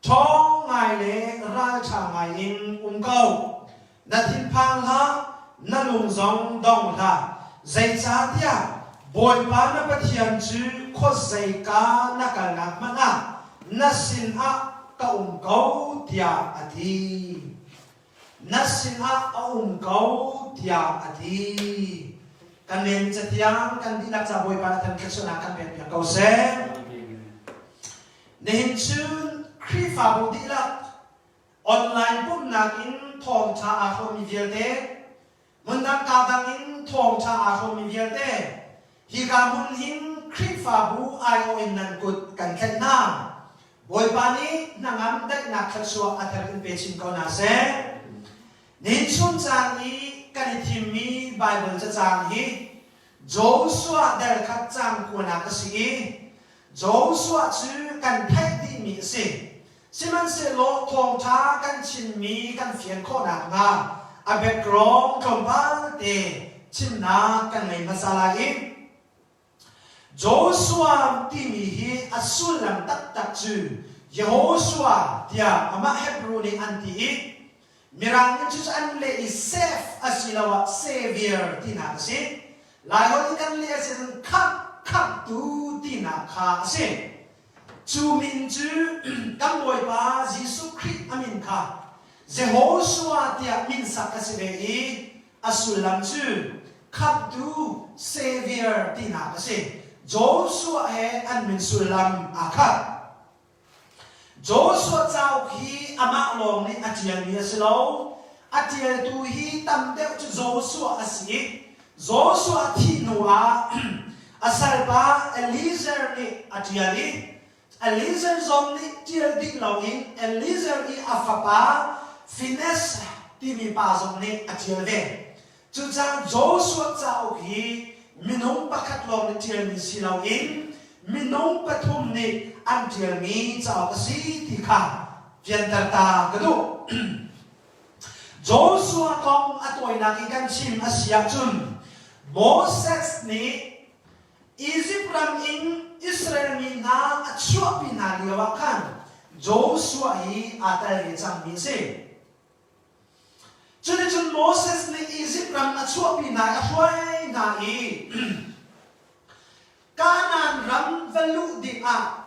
Ṭhawng ngai le ralṭha ngai in um ko. Na thinphang hlah, na lung zong dong hlah. Zeicahtiah Bawipa na Pathian cu khuazeika na kalnak hmanh ah na sinah ka um ko, tiah a ti. Na sinah a um ko tiah a ti. Kan men cathiang kan dihlak ca Bawipa na than thluachuahnak kan pek piak ko seh. Nihin chun Khrihfabu dihlak online pumhnak in thawngṭha aa hrawmmi vialte hmundang kaa dang in thawngṭha aa hrawmmi vialte hika hmun hin Khrihfabu aiawh in nan kut kan tlaih hna. Bawipa nih hnangam daihnak thluachuah a thar in pe chin ko hna seh. Nihin chun caan i kan i thimmi Baibal cacaang hi Joshua dal khat caang kuanak a si i Joshua cu kan theih dihmi a si. Sihmanhsehlaw thawngṭha kan chimmi kan fian khawh nakhnga a background tlawmpal te chimnak kan ngei hmasa lai i Joshua timi hi a sullam taktak cu Yehoshua tiah amah Hebrew nih an ti i Mirang nih cucu an leh i save asiloah savior tinak a si. Laiholh in kan leh a si cun khamh, khamhtu tinak kha a si. Cu min cu kan Bawipa Jesuh Khrih a min kha Jehoshua tiah min sak a si ve i a sullam cu Khamhtu, Savior tinak a si. Joshua he an min sullam aa khat. Joshua cauk hi amah lawng nih a ṭialmi a si lo. A ṭialtu hi tam deuh cu Joshua a si i Joshua thih hnuah a salpa Eliezer nih a ṭial i Eliezer zong nih ṭial dih loin Eliezer i a fapa Phineas timi pa zong nih a ṭial ve. Cucaah Joshua cauk hi minung pakhat lawng nih ṭialmi si loin minung pathum nih an ṭialmi cauk a si ti kha fianter ta ka duh. Joshua kong a tawinak i kan chim a si ahcun Moses nih Izipt ram in Israel mi hna a chuahpi hna lioah khan Joshua hi aa tel ve cangmi a si. Cuticun Moses nih Izipt ram a chuahpi hna i a hruai hna i Kanaan ram va luh dingah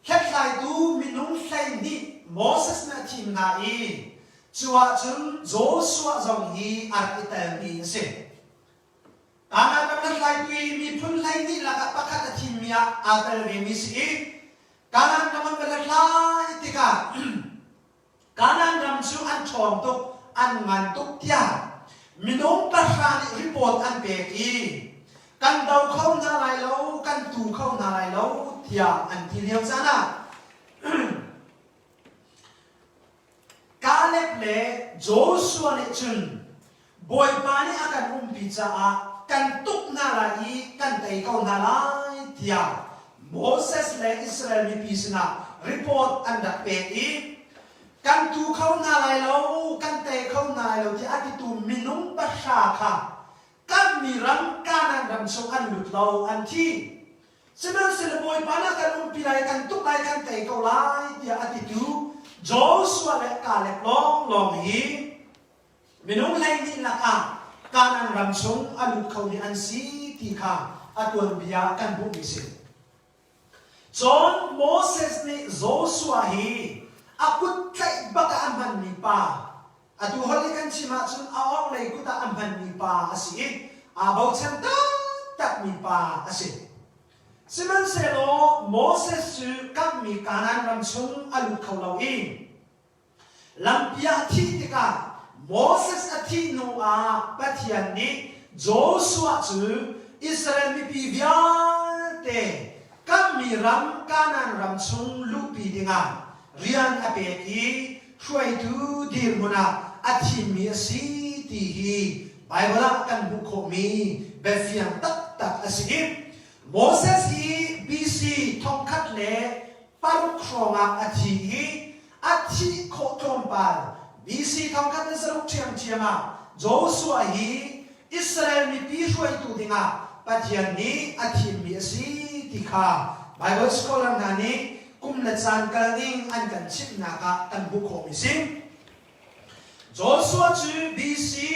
hlathlaitu minung 12 Moses nih a thim hna i cu ahcun Joshua zong hi a rak i telmi a si. Kanaan ram hlathlaitu i miphun 12 lakah pakhat a thimmi ah aa tel vemi si i Kanaan ram an va hlathlai tikah Kanaan ram cu an ṭhawng tuk, an ngan tuk tiah minung pahra nih report an pek i kan do kho hna lai lo, kan tu kho hna lai lo tiah an ti lio caan ah Caleb le Joshua nih cun Bawipa nih a kan umpi caah kan tuk hna lai i kan tei ko hna lai tiah Moses le Israel mipi sinah report an rak pek i kan tu kho hna lai lo, kan tei kho hna lai lo tiah a titu minung pahra kha kan mi ram Kanaan ram chung an lut lo, an thi. Sihmanhsehlaw Bawipa nih a kan umpi lai, kan tuk lai, kan tei ko lai tiah a titu Joshua le Caleb lawnglawng hi Minung 12 lakah Kanaan ram chung a lut khomi an si ti kha a tuanbia kan hmuhmi si. Cun Moses nih Joshua hi a kut tlaih bak ah a hmanmi pa, atu holh i kan chim ahcun a orhlei kut ah a hmanmi pa a si i aa bochan taktakmi pa a si. Sihmanhsehlaw Moses cu kamhmi Kanaan ram chung a lut kho lo i Lampi ah a thih tikah Moses a thih hnuah Pathian nih Joshua cu Israel mipi vialte kammi ram Kanaan ram chung luhpi dingah rian a pek i hruaitu dirhmun ah a thimmi a si ti hi Baibal ah kan hmuh khawhmi biafiang taktak a si i Moses hi BC 1600 hrawngah a thi i A thih khawh tlawmpal BC 1600 ṭhiamṭhiam ah Joshua hi Israel mipi hruaitu dingah Pathian nih a thimmi a si ti kha Bible scholar hna nih kum le caan kal ning an kan chimhnak ah kan hmuh khawhmi si. Joshua cu BC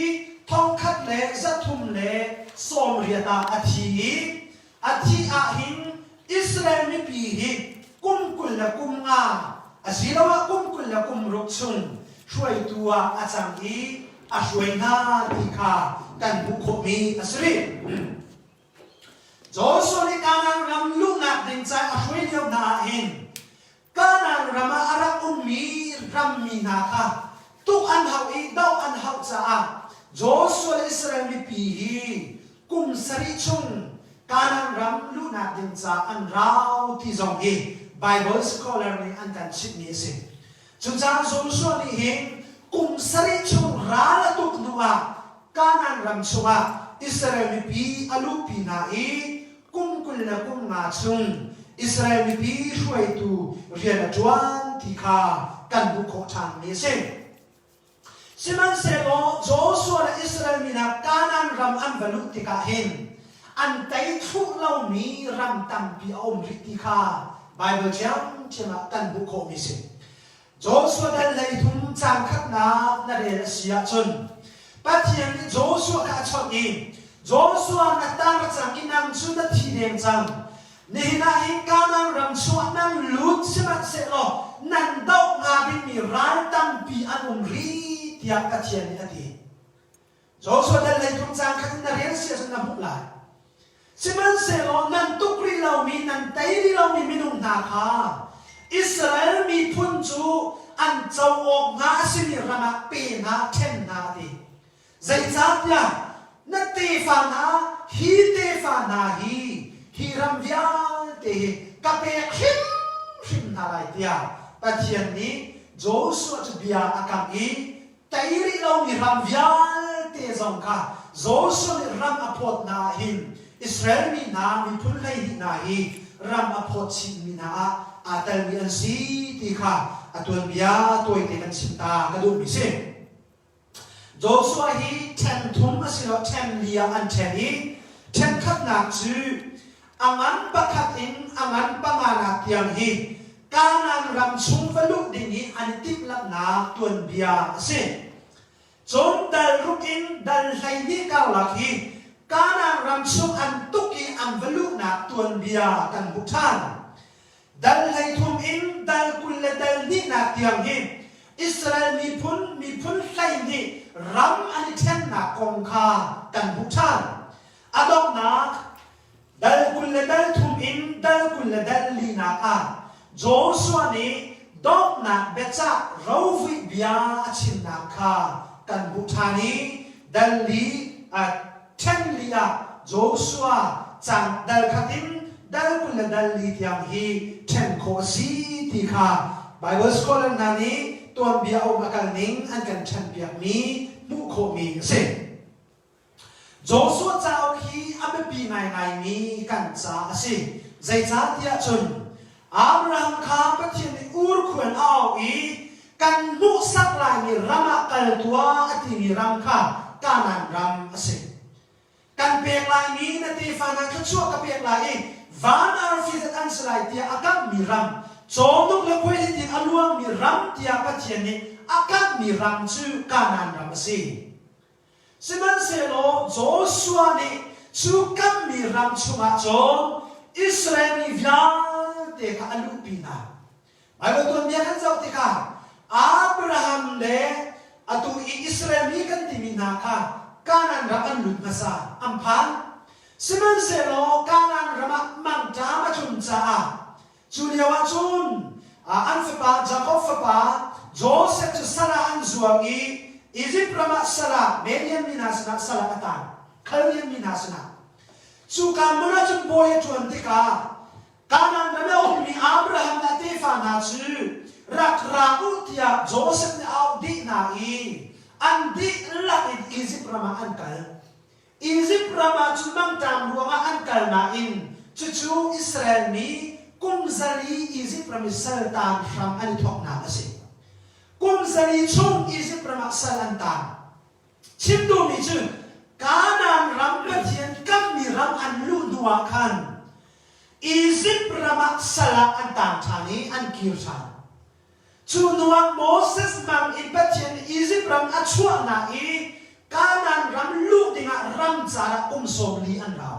1380 ah a thi i A thih ahhin Israel mipi hi kum 25 asiloah kum 26 chung hruaitu ah a cang i a hruai hna ti kha kan hmuh khawhmi a si rih. Joshua nih Kanaan ram luhnak ding ca a hruai lio hna ahhin Kanaan ram ah a rak ummi rammi hna kha tuk an hauh i doh an hauh caah Joshua le Israel mipi hi kum sarih chung Kanaan ram luhnak ding ca an rau ti zong hi Bible scholar nih an kan chimhmi a si. Cucaah Joshua nih hin kum sarih chung ral a tuk hnu ah Kanaan ram chungah Israel mipi a luhpi hna i kum 25 chung Israel mipi hruaitu rian a ṭuan ti kha kan hmuh khawh ṭhanmi a si. Sihmanhsehlaw Joshua le Israel mi hna Kanaan ram an va luh tikah hin an tei thluh lomi ram tampi a um rih ti kha Baibal ṭhiamṭhiam ah kan hmuh khawhmi a si. Joshua dal 33 caang khatnak na rel a si ahcun Pathian nih Joshua kha a chawnh i Joshua na tar cang i nang cu na thi deng cang. Nihin ah hin Kanaan ram chungah nan lut sihmanhsehlaw nan doh hnga dingmi ral tampi an um rih tiah Pathian nih a ti. Joshua dal 33 caang khat in na rel si ahcun na hmuh lai. Sihmanhsehlaw nan tuk rih lomi, nan tei rih lomi minung hna kha Israel miphun miphun cu an co awk hnga a simi ram ah pe hna, ṭhen hna a ti. Zeicahtiah na tefa hna, hi tefa hna hi, hi ram vialte hi ka pek hrimhrim hna lai tiah Pathian nih Joshua cu bia a kamh i tei rih lomi ram vialte zong kha Joshua nih ram a phawt hna ah hin Israel mi hna miphun 12 hna hi ram a phawt chinmi hna ah aa telmi an si ti kha a tuanbia tawite kan chim ta ka duhmi si. Joshua hi ṭhen thum asiloah ṭhen li ah an ṭhen i ṭhen khatnak cu a ngan pakhat in a ngan panganak tiang hi Kanaan ram chung va luh ding i an i timhlamhnak tuanbia a si. Cun dal ruk in dal 12 karlak hi Kanaan ram chung an tuk i an va luhnak tuanbia kan hmuh ṭhan. Dal 13 in dal 20 le dal hnihnak tiang hi Israel miphun miphun 12 ram an i ṭhennak kong kha kan hmuh ṭhan. A donghnak dal 20 le dal thum in dal 20 le dal linak ah Joshua nih donghnak biacah rovuih bia a chimnak kha kan hmuh ṭhan i dal li ṭhen li ah Joshua cang dal khat in dal 20 le dal li tiang hi ṭhen khawh a si ti kha Bible scholar hna nih tuanbia a um a kal ning an kan ṭhenpiakmi hmuh khawhmi a si. Joshua cauk hi a biapi ngaingaimi kan ca a si. Zeicahtiah cun Abraham kha Pathian nih Ur khua in a auh i kan hmuhsak laimi ram ah kal tuah a timi ram kha Kanaan ram a si. Kan pek laimi na tefa hna thluachuah ka pek lai i van arfi zat an si lai tiah a kamhmi ram, cawhnuk le khuaihliti in a luangmi ram tiah Pathian nih a kamhmi ram cu Kanaan ram a si. Sihmanhsehlaw Joshua nih cu kammi ram chungah cun Israel mi vialte kha a luhpi hna. Baibal tuanbia kan zoh tikah Abraham le atu i Israel mi kan timi hna kha Kanaan ram an lut hmasa, an phan. Sihmanhsehlaw Kanaan ram ah mangṭam a tlun caah Cu lio ah cun an fapa Jakob fapa Josef cu sal ah an zuang i Izipt ram ah sal ah Median mi hna sinah sal ah a taan, Khaldean mi hna sinah. Cuka hmun ah cun bawi a ṭuan tikah Kanaan ram i a ummi Abraham le a tefa hna cu rak ra u tiah Josef nih a auh dih hna i an dihlak in Izipt ram ah an kal. Izipt ram ah cun mangṭam ruangah an kal nain cucu Israel mi kum 400 Izipt ram i saltan hram an i thawknak a si. Kum 400 chung Izipt ram ah sal an taan. Chim duhmi cu Kanaan ram Pathian kammi ram an luh hnu ah khan Izipt ram ah sal ah an taan ṭhan i an kir ṭhan. Cu hnuah Moses hmang in Pathian nih Izipt ram a chuahnak i Kanaan ram luh dingah ramcar ah kum 40 an rau.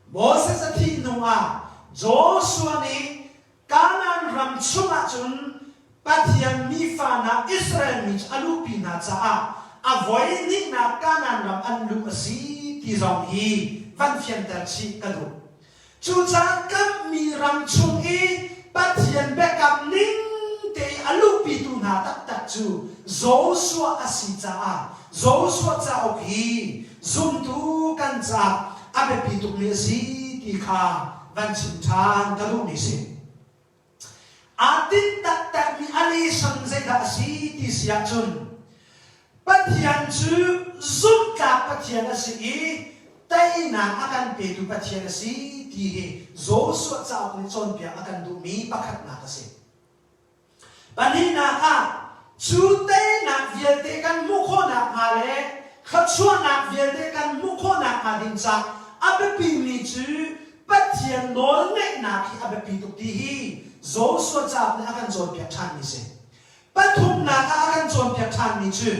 Moses a thih hnuah Joshua nih Kanaan ram chungah cun Pathian mifa hna Israel mi cu a luhpi hna caah a voi hnihnak Kanaan ram an luh a si ti zong hi van fianter chih ka duh. Cucaah kamhmi ram chung i Pathian biakam ning te i a luhpitu hna taktak cu Joshua a si caah Joshua cauk hi zumtu kan caah a biapi tukmi a si ti kha van chim ṭhan ka duhmi si. Aa tinh taktakmi a lesson zeidah a si ti si ahcun Pathian cu zumhtlak Pathian a si i teinak a kan petu Pathian a si ti hi Joshua cauk nih cawnpiak a kan duhmi pakhatnak a si. Pahnihnak ah, cu teinak vialte kan hmuh khawhnak hnga le thluachuahnak vialte kan hmuh khawhnak hnga ding caah a biapimi cu Pathian nawlngeihnak hi a biapi tuk ti hi Joshua cauk nih a kan cawnpiak ṭhanmi si. Pathumnak ah a kan cawnpiak ṭhanmi cu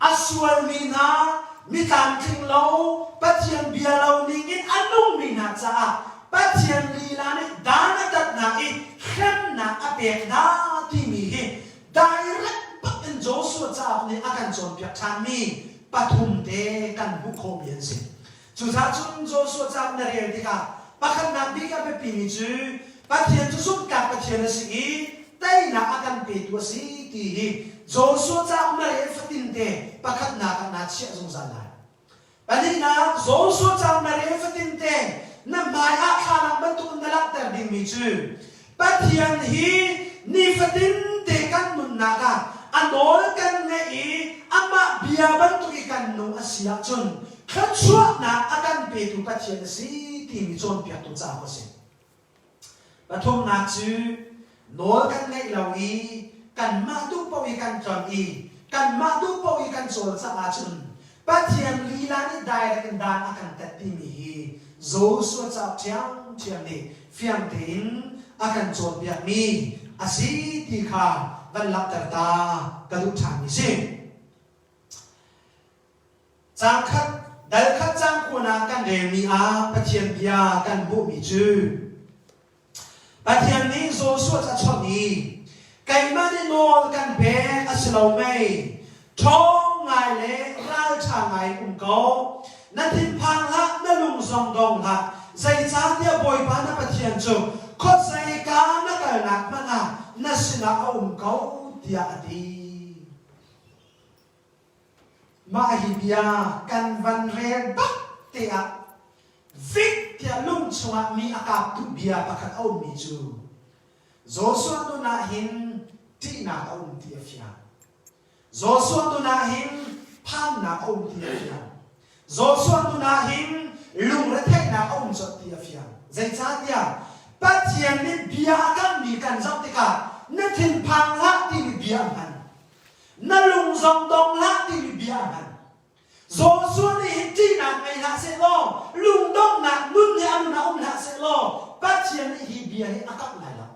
a sualmi hna, mi tlamtling lo, Pathian bia lo ningin a nungmi hna caah Pathian lila nih dan a tatnak i hremnak a pek hna timi hi direct bak in Joshua cauk nih a kan cawnpiak ṭhanmi pathum te kan hmuh khawhmi an si. Cucaah cun Joshua cauk na rel tikah pakhatnak bik a biapimi cu Pathian cu zumhtlak Pathian a si i. teinak a kan petu a si ti hi Joshua cauk na rel fatinte pakhatnak ah naa chiah zungzal lai. Pahnihnak, Joshua cauk na rel fatinte na hmai ah thlalang bantuk in na langhter dingmi cu Pathian hi nifatin te kan nunnak ah a nawl kan ngaih i amah bia bantuk i kan nung a si ahcun thluachuahnak a kan petu Pathian a si timi cawnpiaktu cauk a si. Pathumnak cu nawl kan ngeih lo i kanmah duh paoh i kan tlon i kanmah duh paoh i kan cawlcangh ahcun Pathian lila nih direct in dan a kan tat timi hi Joshua cauk ṭhiamṭhiam nih fiang tein a kan cawnpiakmi a si ti kha van langhter ta ka duh ṭhanmi si. Caang khat, dal khat caang kuan ah kan relmi ah Pathian bia kan hmuhmi cu Pathian nih Joshua cu a chawnh i keimah nih nawl kan pek a si lo mei ṭhawng ngai le ralṭha ngai in um ko na thinphang hlah na lung zong dong hlah zeicahtiah Bawipa na Pathian cu khuazeika na kalnak hmanh ah na sinah a um ko tiah a ti. Mah hi bia kan van rel bak te ah vik tiah lung chungah mi a kaptu bia pakhat a ummi cu Joshua nun ah hin ṭihnak a um ti a fiang. Joshua nun ah hin phannak a um ti a fiang. Joshua nun ah hin lungretheihnak a um colh ti a fiang. Zeicahtiah Pathian nih bia a kammi kan zoh tikah na thinphang hlah timi bia a hman. Na lung zong dong hlah timi bia a hman. Joshua nih hin ṭihnak ngei hlah sehlaw, lungdonghnak nun hi a nun ah um hlah sehlaw, Pathian nih hi bia hi a kamh lai lo.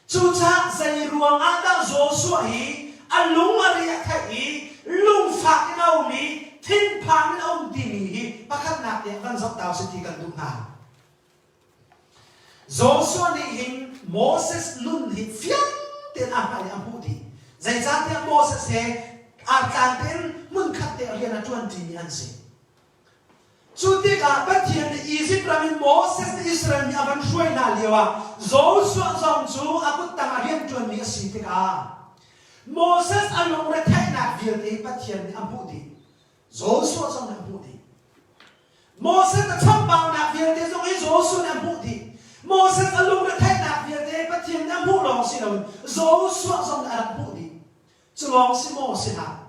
Cucaah zei ruang ah dah Joshua hi a lung a ri a theih i lungfak in a um i thinphang in a um timi hi pakhatnak tiah van zoh ta usih ti kan duh hna. Joshua nih hin Moses nun hi fiang tein a hngalh i a hmuh dih. Zeicahtiah Moses he artlang tein hmunkhat te rian a ṭuanṭimi an si. Cu tikah Pathian nih Izipt ram in Moses nih Israel mi a van hruai hna lioah Joshua zong cu a kuttang ah rianṭuanmi a si tikah Moses a lungretheihnak vialte hi Pathian nih a hmuh dih. Joshua zong nih a hmuh dih. Moses a chambaunak vialte zong hi Joshua nih a hmuh dih. Moses a lungretheihnak vialte Pathian nih a hmuh lawng si loin Joshua zong nih a rak hmuh dih. Cu lawng si maw si hlah.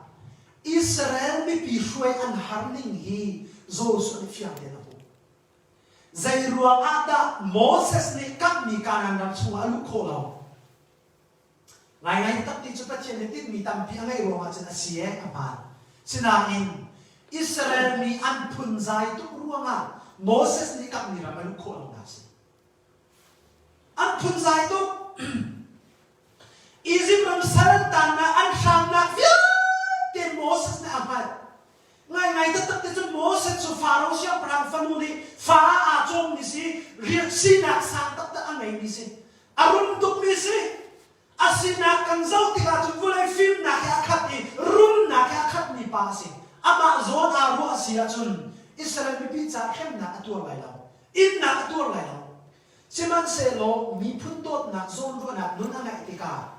Israel mipi hruai an har ning hi Joshua nih fiang tein a hmuh. Zei ruang ah dah Moses nih kamhmi Kanaan ram chungah a luh khawh lo? Ngaingai tak ti cu Pathian nih tinhmi tampi a ngeih ruangah cun a si ee, a hmaan. Sinain Israel mi an phunzai tuk ruangah Moses nih kamhmi ram a luh khawh lonak a si. An phunzai tuk. Izipt ram sal an tannak an hramnak vialte Moses nih a hngalh. Ngaingai taktak ti cu Moses cu Faro siangpahrang fanu nih fa aa cawmmi si, riak sinak sang taktak a ngeimi si. A rum tukmi si. A sinak kan zoh tikah cun vawlei fimnak he a khat i rumnak he a khatmi pa a si. Amah zawn aa ruah a si ahcun Israel mipi caah hremnak a tuar lai lo. Innak a tuar lai lo. Sihmanhsehlaw miphun dawtnak zawnruahnak nun a ngeih tikah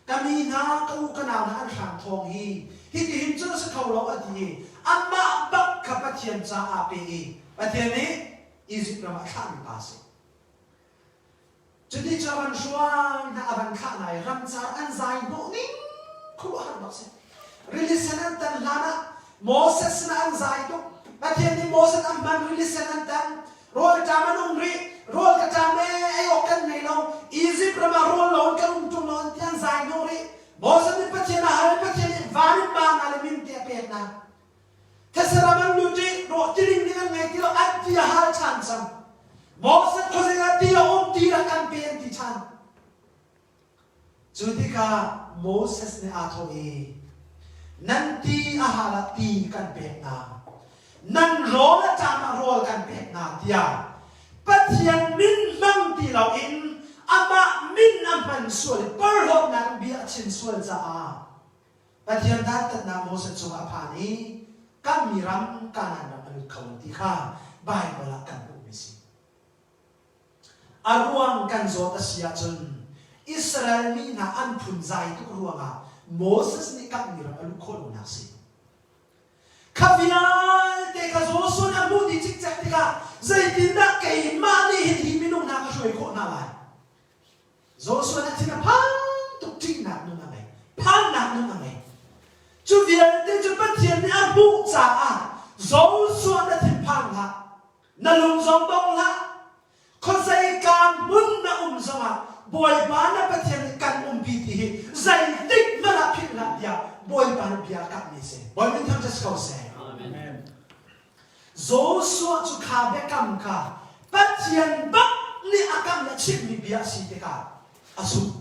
ka mi hna, ka u ka nau hna an hrang thawng hi hitihin cun a si kho lo a ti i amah bak kha Pathian caah pe i Pathian nih Izipt ram ah thlahmi pa a si. Cuti cu a van hruai hna, a van thlah hna i ramcar an zai hnawh ning khuaruahhar bak si. Rili sen an tan hlan ah Moses sinah an zai tuk. Pathian nih Moses an hman rili sen an tan. Rawl ṭam an um rih. Rawl ka ṭam ee, ei awk kan ngei lo. Izipt ram ah rawl lo in kan um ṭung lo an ti an zai hnawh rih. Moses nih Pathian a hal i Pathian nih van in mana le minte a pek hna. These ram an lut i rawh tiling ning an ngei ti lo, an ti a hal ṭhan cang. Moses khuazing ah ti a um ti rak kan pe an ti ṭhan. Cu tikah Moses nih aa thawh i, Nan ti a hal ah ti kan pek hna, nan rawl a ṭam ah rawl kan pek hna tiah Pathian min hmang ti loin amah min a hman sual i porhlawtnak in bia a chim sual caah Pathian dantatnak Moses cungah a phan i kan mi ram Kanaan ram a lut kho lo ti kha Baibal ah kan hmuhmi a si. A ruang kan zawt a si ahcun. Israel mi hna an phunzai tuk ruangah Moses nih kamhmi ram a luh khawh lonak a si. Kha vialte kha Joshua nih a hmuh dih cikcek tikah zeitindah keimah nih hin hi minung hna ka hruai khawh hna lai? Joshua nih a thin a phan tuk ṭihnak nun a ngei, phannak nun a ngei. Cu vialte cu Pathian nih a hmuh caah Joshua na thinphang hlah, na lung zong dong hlah, khuazeika hmun na um zongah Bawipa na Pathian nih kan umpi ti hi zeitik hmanh ah philh hlah tiah Bawipa nih bia a kamhmi a si. Bawi min thangṭhat si ko seh. Amen. Joshua cu kha biakam kha Pathian bak nih a kam le chimmi bia a si tikah a zumh.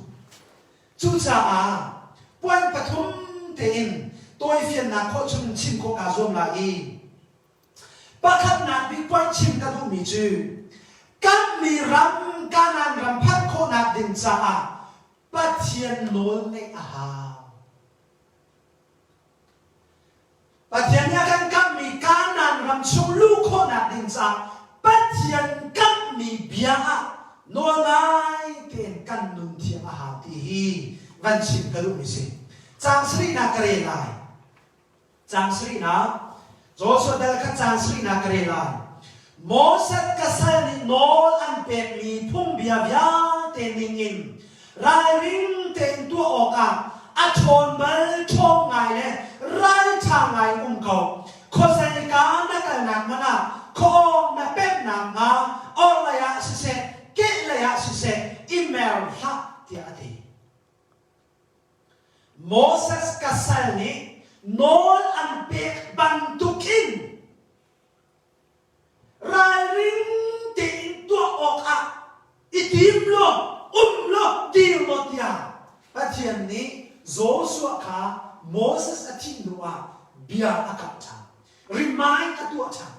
Cucaah puan pathum tein tawifiannak khawh chung chim khawh kaa zuam lai i pakhatnak bik puan chim ka duhmi cu kan mi ram Kanaan ram phanh khawhnak ding caah Pathian nawl ngeih a hau. Pathian nih a kan kamhmi Kanaan ram chung luh khawhnak ding caah Pathian kamhmi bia ah nawl ngai tein kan nun thiam a hau ti hi van chim ka duhmi si. Caang sarihnak ka rel lai. Caang sarihnak Joshua dal kha caang sarihnak ka rel lai. Moses ka sal nih nawl an pekmi phungbia vialte ningin ralring tein tuah awkah a ṭhawn bal ṭhawng ngai le ralṭha ngai um ko. Khuazeika na kalnak hmanh ah khuaawng na pemhnak hnga orhlei ah siseh, kehlei ah siseh i mer hlah tiah a ti. Moses ka sal nih nawl an pek bantukin Ralring tein tuah awkah i tim law, um law, dir law tiah Pathian nih Joshua kha Moses a thih hnuah bia a kamh ṭhan. Remind a tuah ṭhan.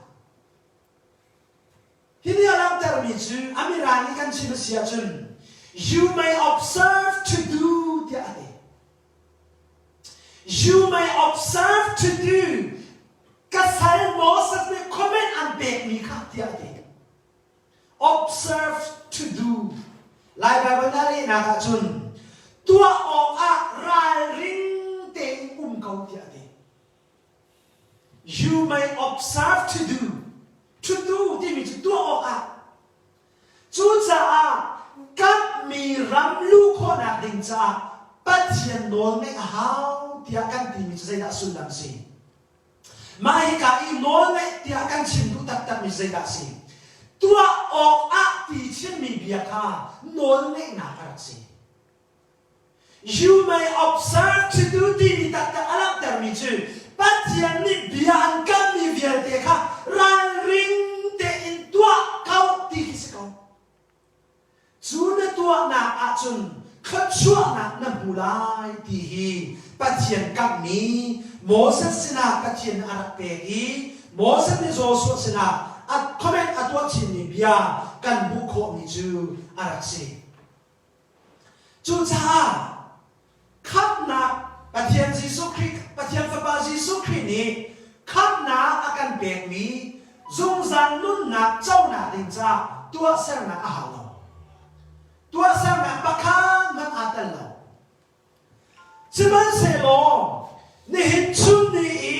Hi nih a langhtermi cu a mirang i kan chim a si ahcun you may observe to do tiah a ti. You may observe to do ka sal Moses nih comment an pekmi kha tiah a ti. Observe to do. Lai Bible na lehnak ahcun tuah awkah ralring tein um ko tiah a ti. You may observe to do. To do timi cu tuah awkah. Cucaah kamhmi ram luh khawhnak ding caah Pathian nawl ngeih a hau tiah kan timi cu zeidah sullam si? Mah hika i nawl ngeih tiah kan chim duh taktakmi zeidah si? Tuah awkah ti chimmi bia kha nawl ngeihnak a rak si. You may observe to do timi taktak a langhtermi cu Pathian nih bia an kammi vialte kha ralring tein tuah ko ti khi si ko. Cu na tuahnak ahcun thluachuahnak na hmu lai ti hi Pathian kamhmi Moses sinah Pathian a rak pek i Moses nih Joshua sinah a comment a tuah chinmi bia kan hmuh khawhmi cu a rak si. Cucaah khamhnak Pathian Jesuh Khrih Pathian Fapa Jesuh Khrih nih khamhnak a kan pekmi zungzal nunnak conak ding caah tuahsernak a hau lo. Tuahsernak pakhat hmanh aa tel lo. Sihmanhsehlaw nihin chun ni i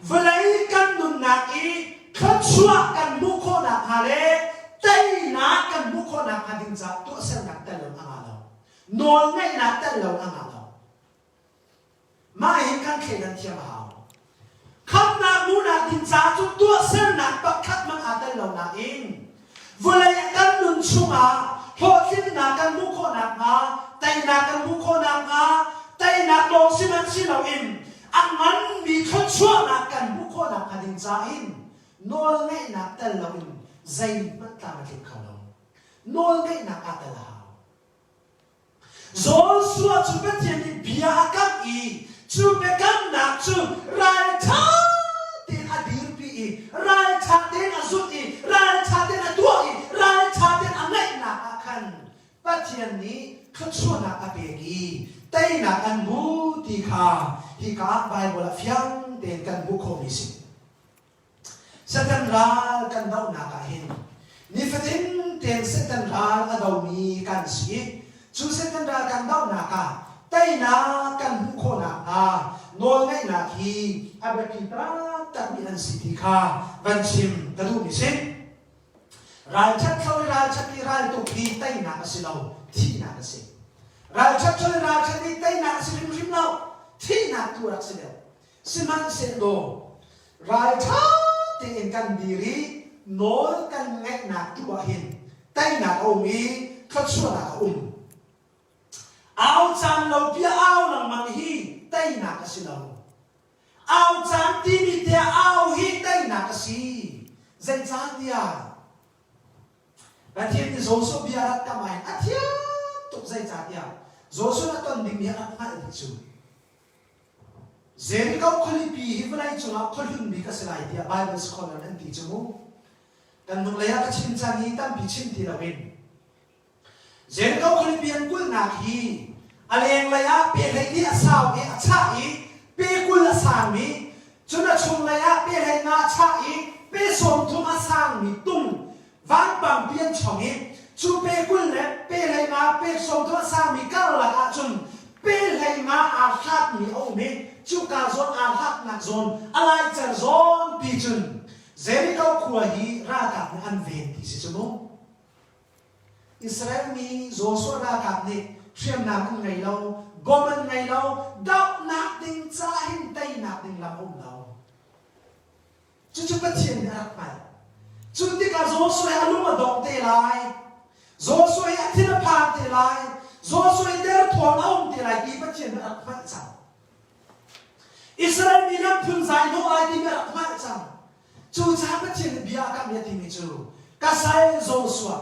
vawlei kan nunnak i thluachuah kan hmuh khawh nakhnga le teinak kan hmuh khawh nakhnga ding caah tuahsernak tel lo a ngah lo. Nawlngeihnak tel lo a ngah lo. Mah hi kan thleidan thiam a hau. Khamhnak hmuhnak ding caah cun tuahsernak pakhat hmanh aa tel lo nain vawlei kan nun chungah hlawhtlinnak kan hmuh khawh nakhnga, teinak kan hmuh khawh nakhnga, teinak lawng si hmanh si loin a nganmi thluachuahnak kan hmuh khawh nakhnga ding caah hin nawlngeihnak tel loin zeihmanh tlam a tling kho lo. Nawlngeihnak aa tel a hau. Joshua cu Pathian nih bia a kamh i cu biakamnak cu ralṭha tein a dirpi i ralṭha tein a zulh i ralṭha tein a tuah i ralṭha tein a ngaihnak ah khan Pathian nih thluachuahnak a pek i teinak an hmu ti kha hika ah Baibal ah fiang tein kan hmuh khawhmi a si. Satan ral kan dohnak ah hin nifatin tein Satan ral a domi kan si. Cu Satan ral kan dohnak ah teinak kan hmuh khawh nakhnga nawlngaihnak hi a biapi taktakmi an si ti kha van chim ka duhmi si. Ralṭhat thlo i ralṭhat i raltuk hi teinak a si lo, thihnak a si. Ralṭhat thlo i ralṭhat i teinak a si hrimhrim lo, thihnak tu a rak si deuh. Sihmanhsehlaw ralṭha tein kan dir i nawl kan ngaihnak tu ah hin teinak a um i thluachuahnak a um. Au caan lo bia au lengmang hi teinak a si lo. Au caan timi tiah au hi teinak a si. Zeicahtiah Pathian nih Joshua bia rak kam ai a thiam tuk zeicahtiah Joshua a ton dingmi a rak hngalh dih cu. Jericho khualipi hi vawlei cungah khuahlun bik a si lai tiah Bible scholar an ti cu mu. Kan hnulei ah ka chim cang i tampi chim ti loin Jericho khualipi an kulhnak hi a lenglei ah pe 12 a sau i a chah i pe 20 a sangmi cun a chunglei ah pe 15 a chah i pe 30 a sangmi tung vanpangpi an chong i cu pe 20 le pe 15 pe 30 a sangmi karlak ahcun pe 15 aa hlatmi a um i cuka zawn aa hlatnak zawn a laicer zawnpi cun Jericho khua hi ralkap nih an ven ti si cu mu. Israel mi Joshua ralkap nih hriamnam an ngei lo, bom an ngei lo, dohnak ding ca hin teinak ding lam a um lo. Cucu Pathian nih a rak hngalh. Cu tikah Joshua hi a lung a dong te lai. Joshua hi a thin a phang te lai. Joshua hi derthawm a um te lai ti Pathian nih a rak hngalh cang. Israel mi nan phunzai hnawh lai timi a rak hngalh cang. Cucaah Pathian nih bia a kamh i a timi cu, Ka sal Joshua,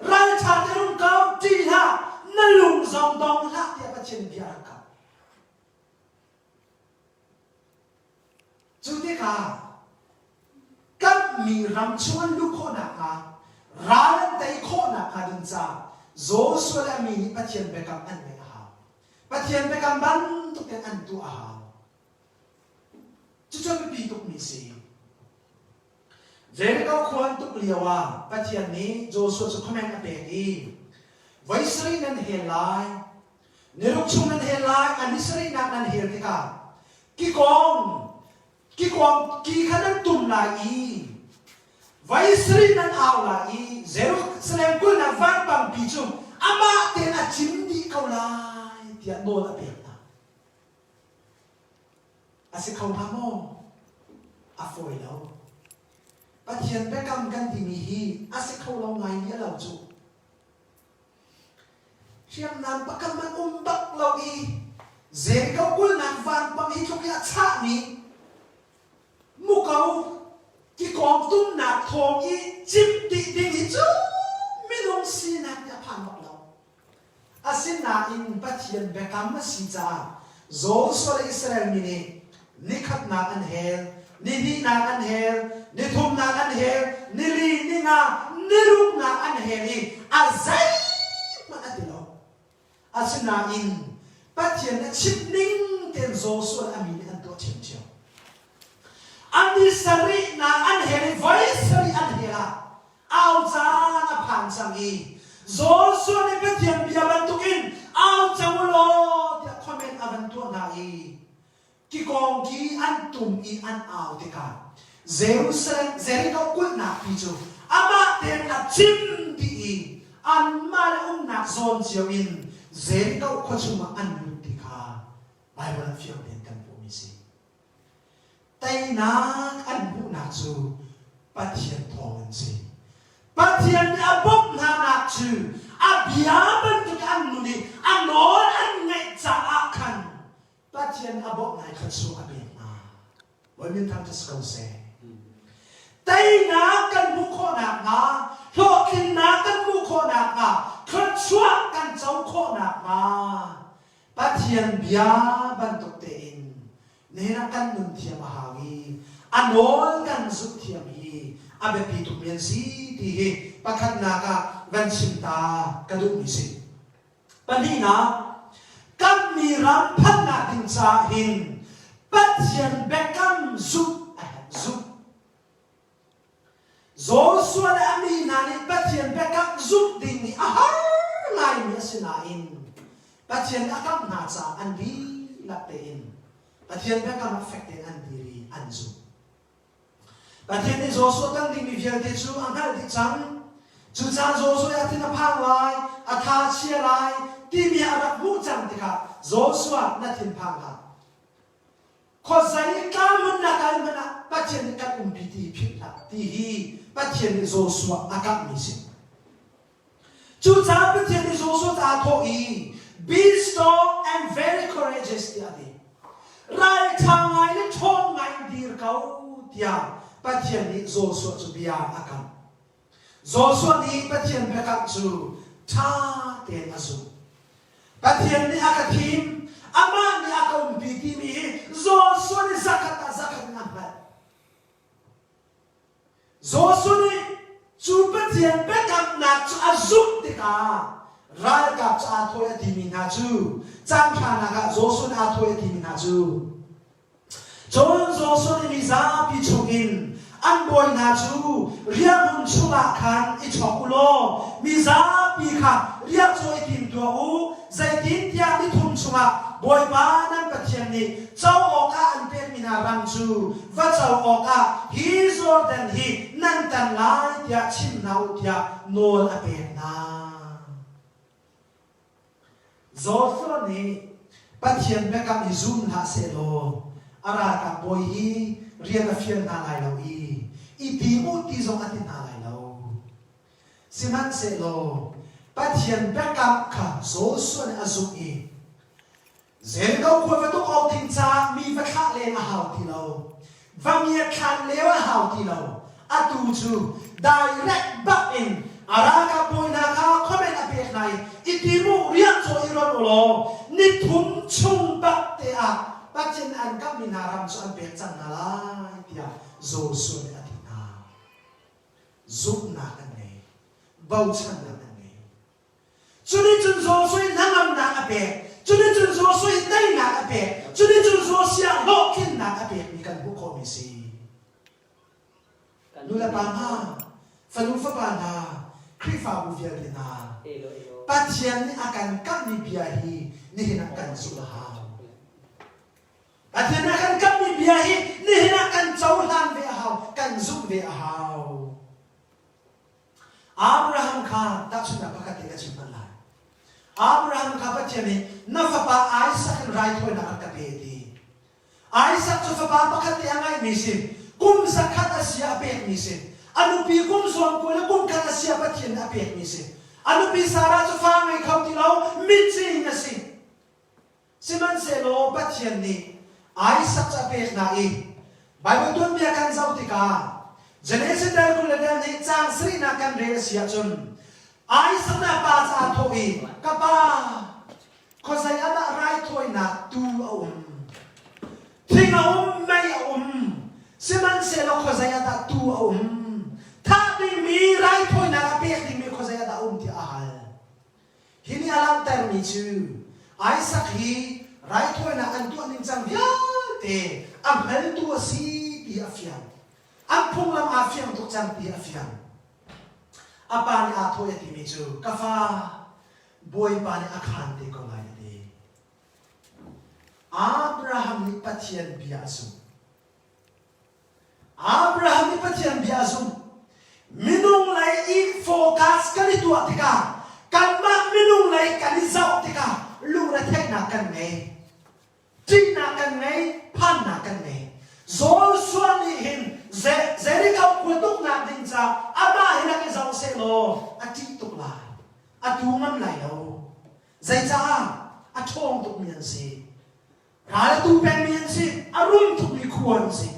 ralṭha te rung ko, ṭih hlah, na lung zong dong hlah, tiah Pathian nih bia a rak kamh. Cu tikah kamhmi ram chung an luh khawh nakhnga, ral an tei khawh nakhnga ding caah Joshua le a mi nih Pathian biakam an ngaih a hau. Pathian biakam bantuk in an tuah a hau. Cucu a biapi tukmi si. Jericho khua an tuk lio ah Pathian nih Joshua cu comment a pek i voi sarih nan hel lai, niruk chung nan hel lai, a ni sarihnak nan hel tikah kikawng kikawng ki kha nan tum lai i voi sarih nan au lai i Jerusalem kulhnak vanpangpi cu amah tein a cim dih ko lai tiah nawl a pek hna. A si kho hnga maw? A fawi lo. Pathian biakam kan timi hi a si kho lo ngaimi a lo cu. Hriamnam pakhat hmanh um bak lo i Jericho kulhnak vanpang hi tluk i a chahmi muko kikawng tumnak thawng i cim dih ding hi cu minung sinak nih a phan bak lo. Asinain Pathian biakam a si caah Joshua le Israel mi nih nikhatnak an hel, nihnihnak an hel, nithumnak an hel, nili, ninga, niruknak an hel i a zeihmanh a ti lo. Asinain Pathian a chimh ning tein Joshua le a mi nih an tuah ṭhiamṭhiam. An ni sarihnak an hel i voi sarih an hel ah Au caan a phan cang i Joshua nih Pathian bia bantukin au cang u law tiah comment a van tuah hna i kikawng ki an tum i an au tikah Jerusalem Jericho kulhnak pi cu amah tein a cim dih i anmah le umnak zawn cio in Jericho khua chungah an lut ti kha Baibal ah fiang tein kan hmuhmi si. Teinak an hmuhnak cu Pathian thawng in si. Pathian nih a bawmh hnanak cu a bia bantuk an nun i a nawl an ngaih caah khan Pathian a bawmh hna i thluachuah a pek hna. Bawi min thangṭhat si ko seh. Teinak kan hmuh khawh nakhnga, hlawhtlinnak kan hmuh khawh nakhnga, thluachuah kan co khawh nakhnga Pathian bia bantuk tein nihin ah kan nun thiam a hau i a nawl kan zulh thiam hi a biapi tukmi an si ti hi pakhatnak ah van chim ta ka duhmi si. Pahnihnak, kan mi ram phanhnak ding caah hin Pathian biakam zumh a herh zumh. Joshua le a mi hna nih Pathian biakam zumh ding hi a har. ngaimi a si nain Pathian a kamh hna caah an dihlak tein Pathian biakam ah fek tein an dir i an zumh. Pathian nih Joshua kan dingmi vialte cu a hngalh dih cang. Cucaah Joshua a thin a phang lai, a tha a chia lai timi a rak hmuh cang tikah Joshua na thinphang hlah. Khuazei tlanghmunnak ah hmanh ah Pathian nih kan umpi ti philh hlah ti hi Pathian nih Joshua a kamhmi si. Cucaah Pathian nih Joshua cu aa thawh i be strong and very courageous tiah a ti. Ralṭha ngai le ṭhawng ngai in dir ko tiah Pathian nih Joshua cu bia a kamh. Joshua nih Pathian biakamh cu ṭha tein a zumh. Pathian nih a ka thim, amah nih a ka umpi timi hi Joshua nih zakhat ah zakhat in a hngalh. Joshua nih cu Pathian biakamnak cu a zumh tikah ralkap cu aa thawi a timi hna cu caan hranak ah Joshua nih aa thawi a timi hna cu Cun Joshua nih mizapi chungin an bawi hna cu riahhmun chungah khan i chawk u law mizapi kha riah cu i tim tuah u, zeitintiah nithum chungah Bawipa nan Pathian nih co awkah an pekmi hna ram cu va co awkah hi Jordan hi nan tan lai tiah chim hna u tiah nawl a pek hna. Joshua nih Pathian biakam i zum hlah sehlaw a ralkap bawi hi rian a fial hna lai lo i i tim u ti zong a ti hna lai lo. Sihmanhsehlaw Pathian biakam kha Joshua nih a zumh i Jericho khua va tuk awk ding caah mi va thlah len a hau ti lo. Va ngiat thlan leo a hau ti lo. Atu cu direct bak in a ralkap bawi hna kha comment a pek hna i i tim u riah caw i ron u law nithum chung bak te ah Pathian an kamhmi hna ram cu an pek cang hna lai tiah Joshua nih a ti hna. Zumhnak an ngei. Bochannak an ngei. Cunicun Joshua i hnangamnak a pek. Cunicun Joshua i teinak a pek. Cunicun Joshua hlawhtlinnak a pekmi kan hmuh khawhmi si. Nu le pa hna, fanu fapa hna, Khrihfabu vialte hna, Pathian nih a kan kamhmi bia hi nihin ah kan zulh a hau. Pathian nih a kan kamhmi bia hi nihin ah kan cohlan ve a hau, kan zumh ve a hau. Abraham kha tahchunhnak pakhat te ka chim hmanh lai. Abraham kha Pathian nih na fapa Isaac in raithawinak rak ka pe ti. Isaac cu fapa pakhat te a ngeihmi si. Kum zakhat a si ah a pekmi si. A nupi kum sawm kul le kum khat a si ah Pathian nih a pekmi si. A nupi Sarah cu fa ngei kho ti lo, mitcing a si. Sihmanhsehlaw Pathian nih Isaac cu a pek hna i Baibal tuanbia kan zoh tikah Genesis dal 20 le dal nih caang sarihnak kan rel a si ahcun Isaac nih a pa cu aa thawh i ka pa khuazei ah dah raithawinak tuu a um thing a um mei a um sihmanhsehlaw khuazei ah dah tuu a um thah dingmi raithawinak a pek dingmi khuazei ah dah a um tiah a hal Hi nih a langhtermi cu Isaac hi raithawinak an tuah ningcang vialte a hngaltu a si ti a fiang. An phunglam aa fiang tuk cang ti a fiang. A pa nih aa thawi a timi cu ka fa Bawipa nih a khaan te ko lai a ti. Abraham nih Pathian bia a zumh. Abraham nih Pathian bia a zumh. Minung lei i focus kan i tuah tikah kanmah minung lei kan i zoh tikah lungretheihnak kan ngei. Ṭihnak kan ngei, phannak kan ngei. Joshua nih hin Jericho khua tuknak ding caah amah hi rak i zoh sehlaw a ṭih tuk lai. A tu ngam lai lo. Zeicah? A ṭhawng tukmi an si. Ral a tu pengmi an si, a rum tukmi khua an si.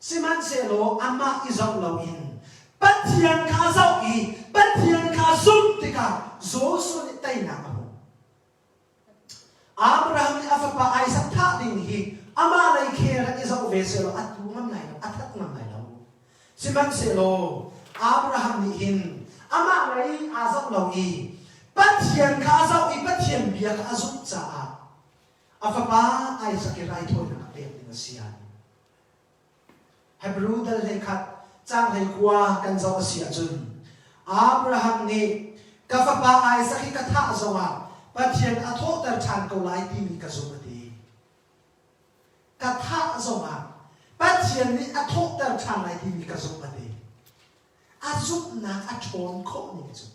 Sihmanhsehlaw amah i zoh loin Pathian kha a zoh i Pathian kha a zumh tikah Joshua nih teinak a hmu. Abraham nih a fapa Isaac thah ding hi amah lei khel rak i zoh ve sehlaw a tu ngam lai lo, a that ngam lai lo. Sihmanhsehlaw Abraham nih hin amah lei aa zoh lo i Pathian kha a zoh i Pathian bia kha a zumh caah a fapa Isaac i raithawinak a pek ding a si ai. Hebrew dal 11 caang 19 kan zoh a si ahcun Abraham nih Ka fapa Isaac hi ka thah zongah Pathian a thawhter ṭhan ko lai timi ka zumh a ti. Ka thah zongah Pathian nih a thawhter ṭhan lai timi ka zumh a ti. A zumhnak a ṭhawn khawh ning cu.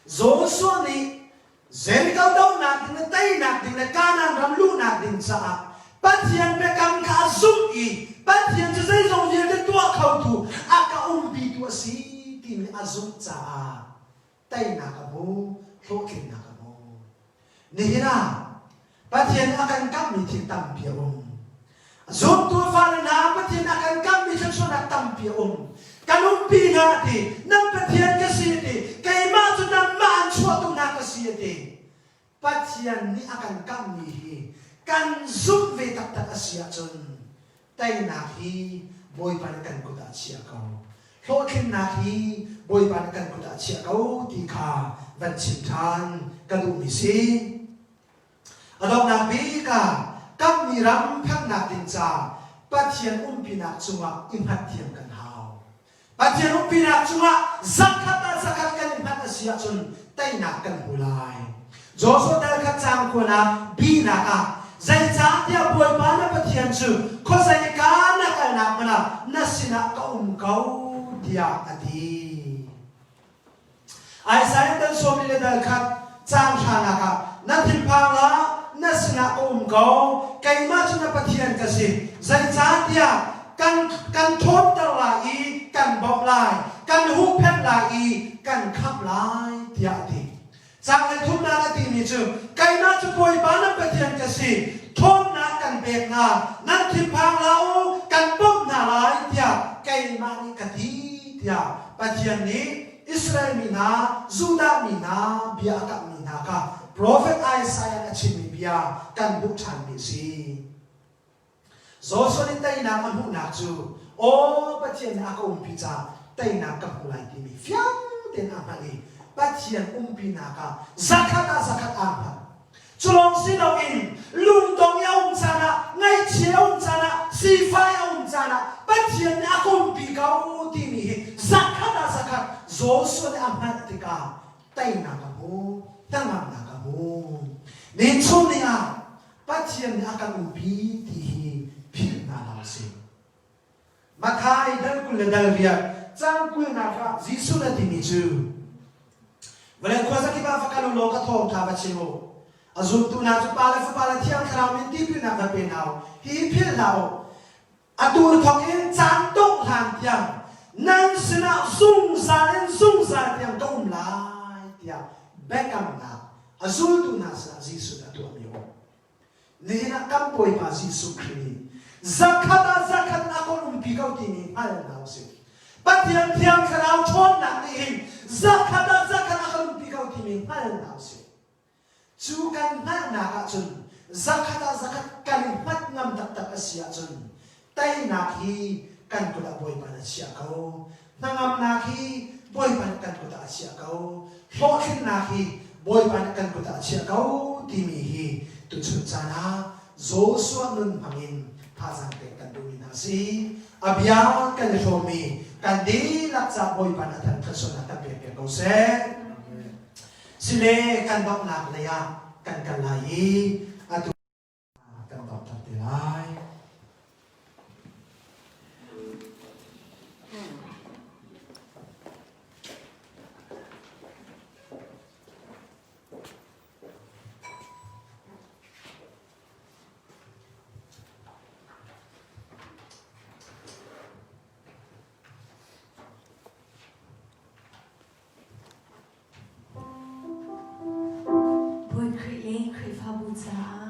Joshua nih Jericho dohnak ding le teinak ding le Kanaan ram luhnak ding caah Pathian biakam kha a zumh i Pathian cu zeizong vialte tuah khotu a ka umpitu a si timi a zumh caah teinak a hmu, hlawhtlinnak a hmu. Nihin ah Pathian a kan kamhmi thil tampi a um. Zumtu fale hna Pathian a kan kamhmi thluachuahnak tampi a um. Kan umpi hna ti, nan Pathian ka si ti, keimah cu nanmah an chuahtu hna ka si ti. Pathian nih a kan kamhmi hi kan zumh ve taktak a si ahcun teinak hi Bawipa nih kan kut ah a chiah ko. Hlawhtlinnak hi Bawipa nih kan kut ah a chiah ko ti kha van chim ṭhan ka duhmi si. A donghnak bik ah kammi ram phanhnak ding ca Pathian umpinak cungah i hngat thiam kan hau. Pathian umpinak cungah zakhat ah zakhat kan i hngat a si ahcun teinak kan hmu lai. Joshua dal khat caang kuan ah bihnak ah zeicahtiah Bawipa na Pathian cu khuazeika na kalnak hmanh ah na sinah ka um ko tiah a ti. Isaiah dal sawmi le dal khat caang hranak ah na thinphang hlah na sinah ka um ko keimah cu na Pathian ka si zeicahtiah kan kan ṭhawnter lai i kan bawmh lai kan huhphenh lai i kan khamh lai tiah a ti Caang le thumnak a timi cu keimah cu Bawipa nan Pathian ka si ṭhawnnak kan pek hna nan thinphang hlah u kan bawmh hna lai tiah keimah nih ka ti tiah Pathian nih Israel mi hna Judah mi hna bia a kamhmi hna kha profet Isaiah a chimmi bia kan hmuh ṭhanmi a si. Joshua nih teinak a hmuhnak cu aw Pathian nih a ka umpi caah teinak ka hmu lai timi fiang tein a hngalh i Pathian umpinak ah zakhat ah zakhat aa hngat. Cu lawng si loin lungdong i a um caan ah, ngaihchia a um caan ah, sifai a um caan ah Pathian nih a ka umpi ko timi hi zakhat ah zakhat Joshua nih a hngalh tikah teinak a hmu, hnangamnak a hmu. Ni chung ni ah Pathian nih a kan umpi ti hi philh hna hlah usih. Matthai dal 20 le dal riat cang kulnak ah Jesuh na timi cu vawlei khuazakip ah va kal u law ka thawngṭha va chim u. A zultu hna cu Pa le Fapa le Thiang Thlarau min tipilnak va pe hna u. Hi philh hlah u. Atu thawk in caan dongh hlan tiang nan sinah zungzal in zungzal tiang ka um lai tiah biakamnak a zultu hna sinah Jesuh nih a tuahmi a um. Nihin ah kan Bawipa Jesuh Khrih nih zakhat ah zakhat a kan umpi ko timi hngal hna usih. Pathian Thiang Thlarau ṭhawnnak nih hin zakhat ah zakhat a kan umpi ko timi hngal hna usih. Cu kan hngalhnak ahcun zakhat ah zakhat kan i hngat ngam taktak a si ahcun teinak hi kan kut ah Bawipa nih a chiah ko. Hnangamnak hi Bawipa nih kan kut ah a chiah ko. Hlawhtlinnak hi Bawipa nih kan kut ah a chiah ko timi hi tuchun caan ah Joshua nun hmangin thazaang pek kan duhmi hna si. A bia kan i hrawmmi kan dihlak ca Bawipa nih a than thluachuahnak kan pek piak ko seh. Sile kan donghnak lei ah kan kal lai i atu kan donghter te lai. Bawi Khrih le Khrihfabu caah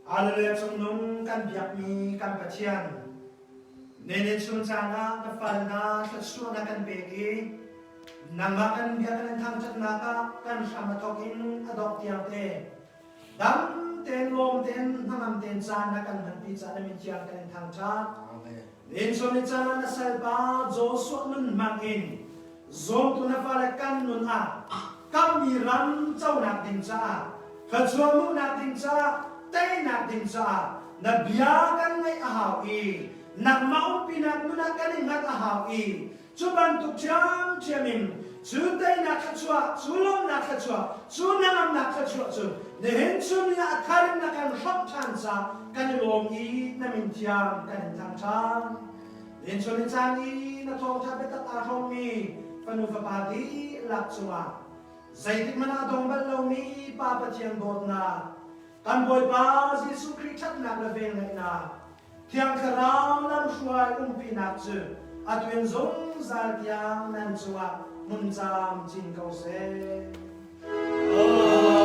Hallelujah cungnung kan biakmi kan Pathian nene chun caan ah na fal hna thluachuah na kan pek i nangmah kan bia kan in thangṭhatnak ah kan hram a thawk in a dongh tiang te dam tein lawm tein hnangam tein caan na kan hmanpi caah na min thiang kan in thangṭhat. Nin chun ni caan ah na salpa Joshua nun hmang in Zawngtu na fale kan nun ah kammi ram conak ding caah thluachuah hmuhnak ding caah teinak ding caah na bia kan ngaih a hau i nangmah umpinak nun ah kan i hngat a hau i cu bantuk ṭhiamṭhiam in cu teinak thluachuah cu lawmhnak thluachuah cu hnangamnak thluachuah cu nihin chun ni ah a thar in na kan hrawmh ṭhan caah kan i lawm i na min thiang kan in thangṭhat. Nihin ni caan i na thawngṭha biatak aa hrawmmi fanu fapa dihlak cungah zeitik hmanh ah dong bal lomi Pa Pathian dawtnak, kan Bawipa Jesuh Khrih ṭhatnak le velngeihnak, Thiang Thlarau lamhruai umpinak cu atu in zungzal tiang nan cungah hmun camcin ko seh. Amen.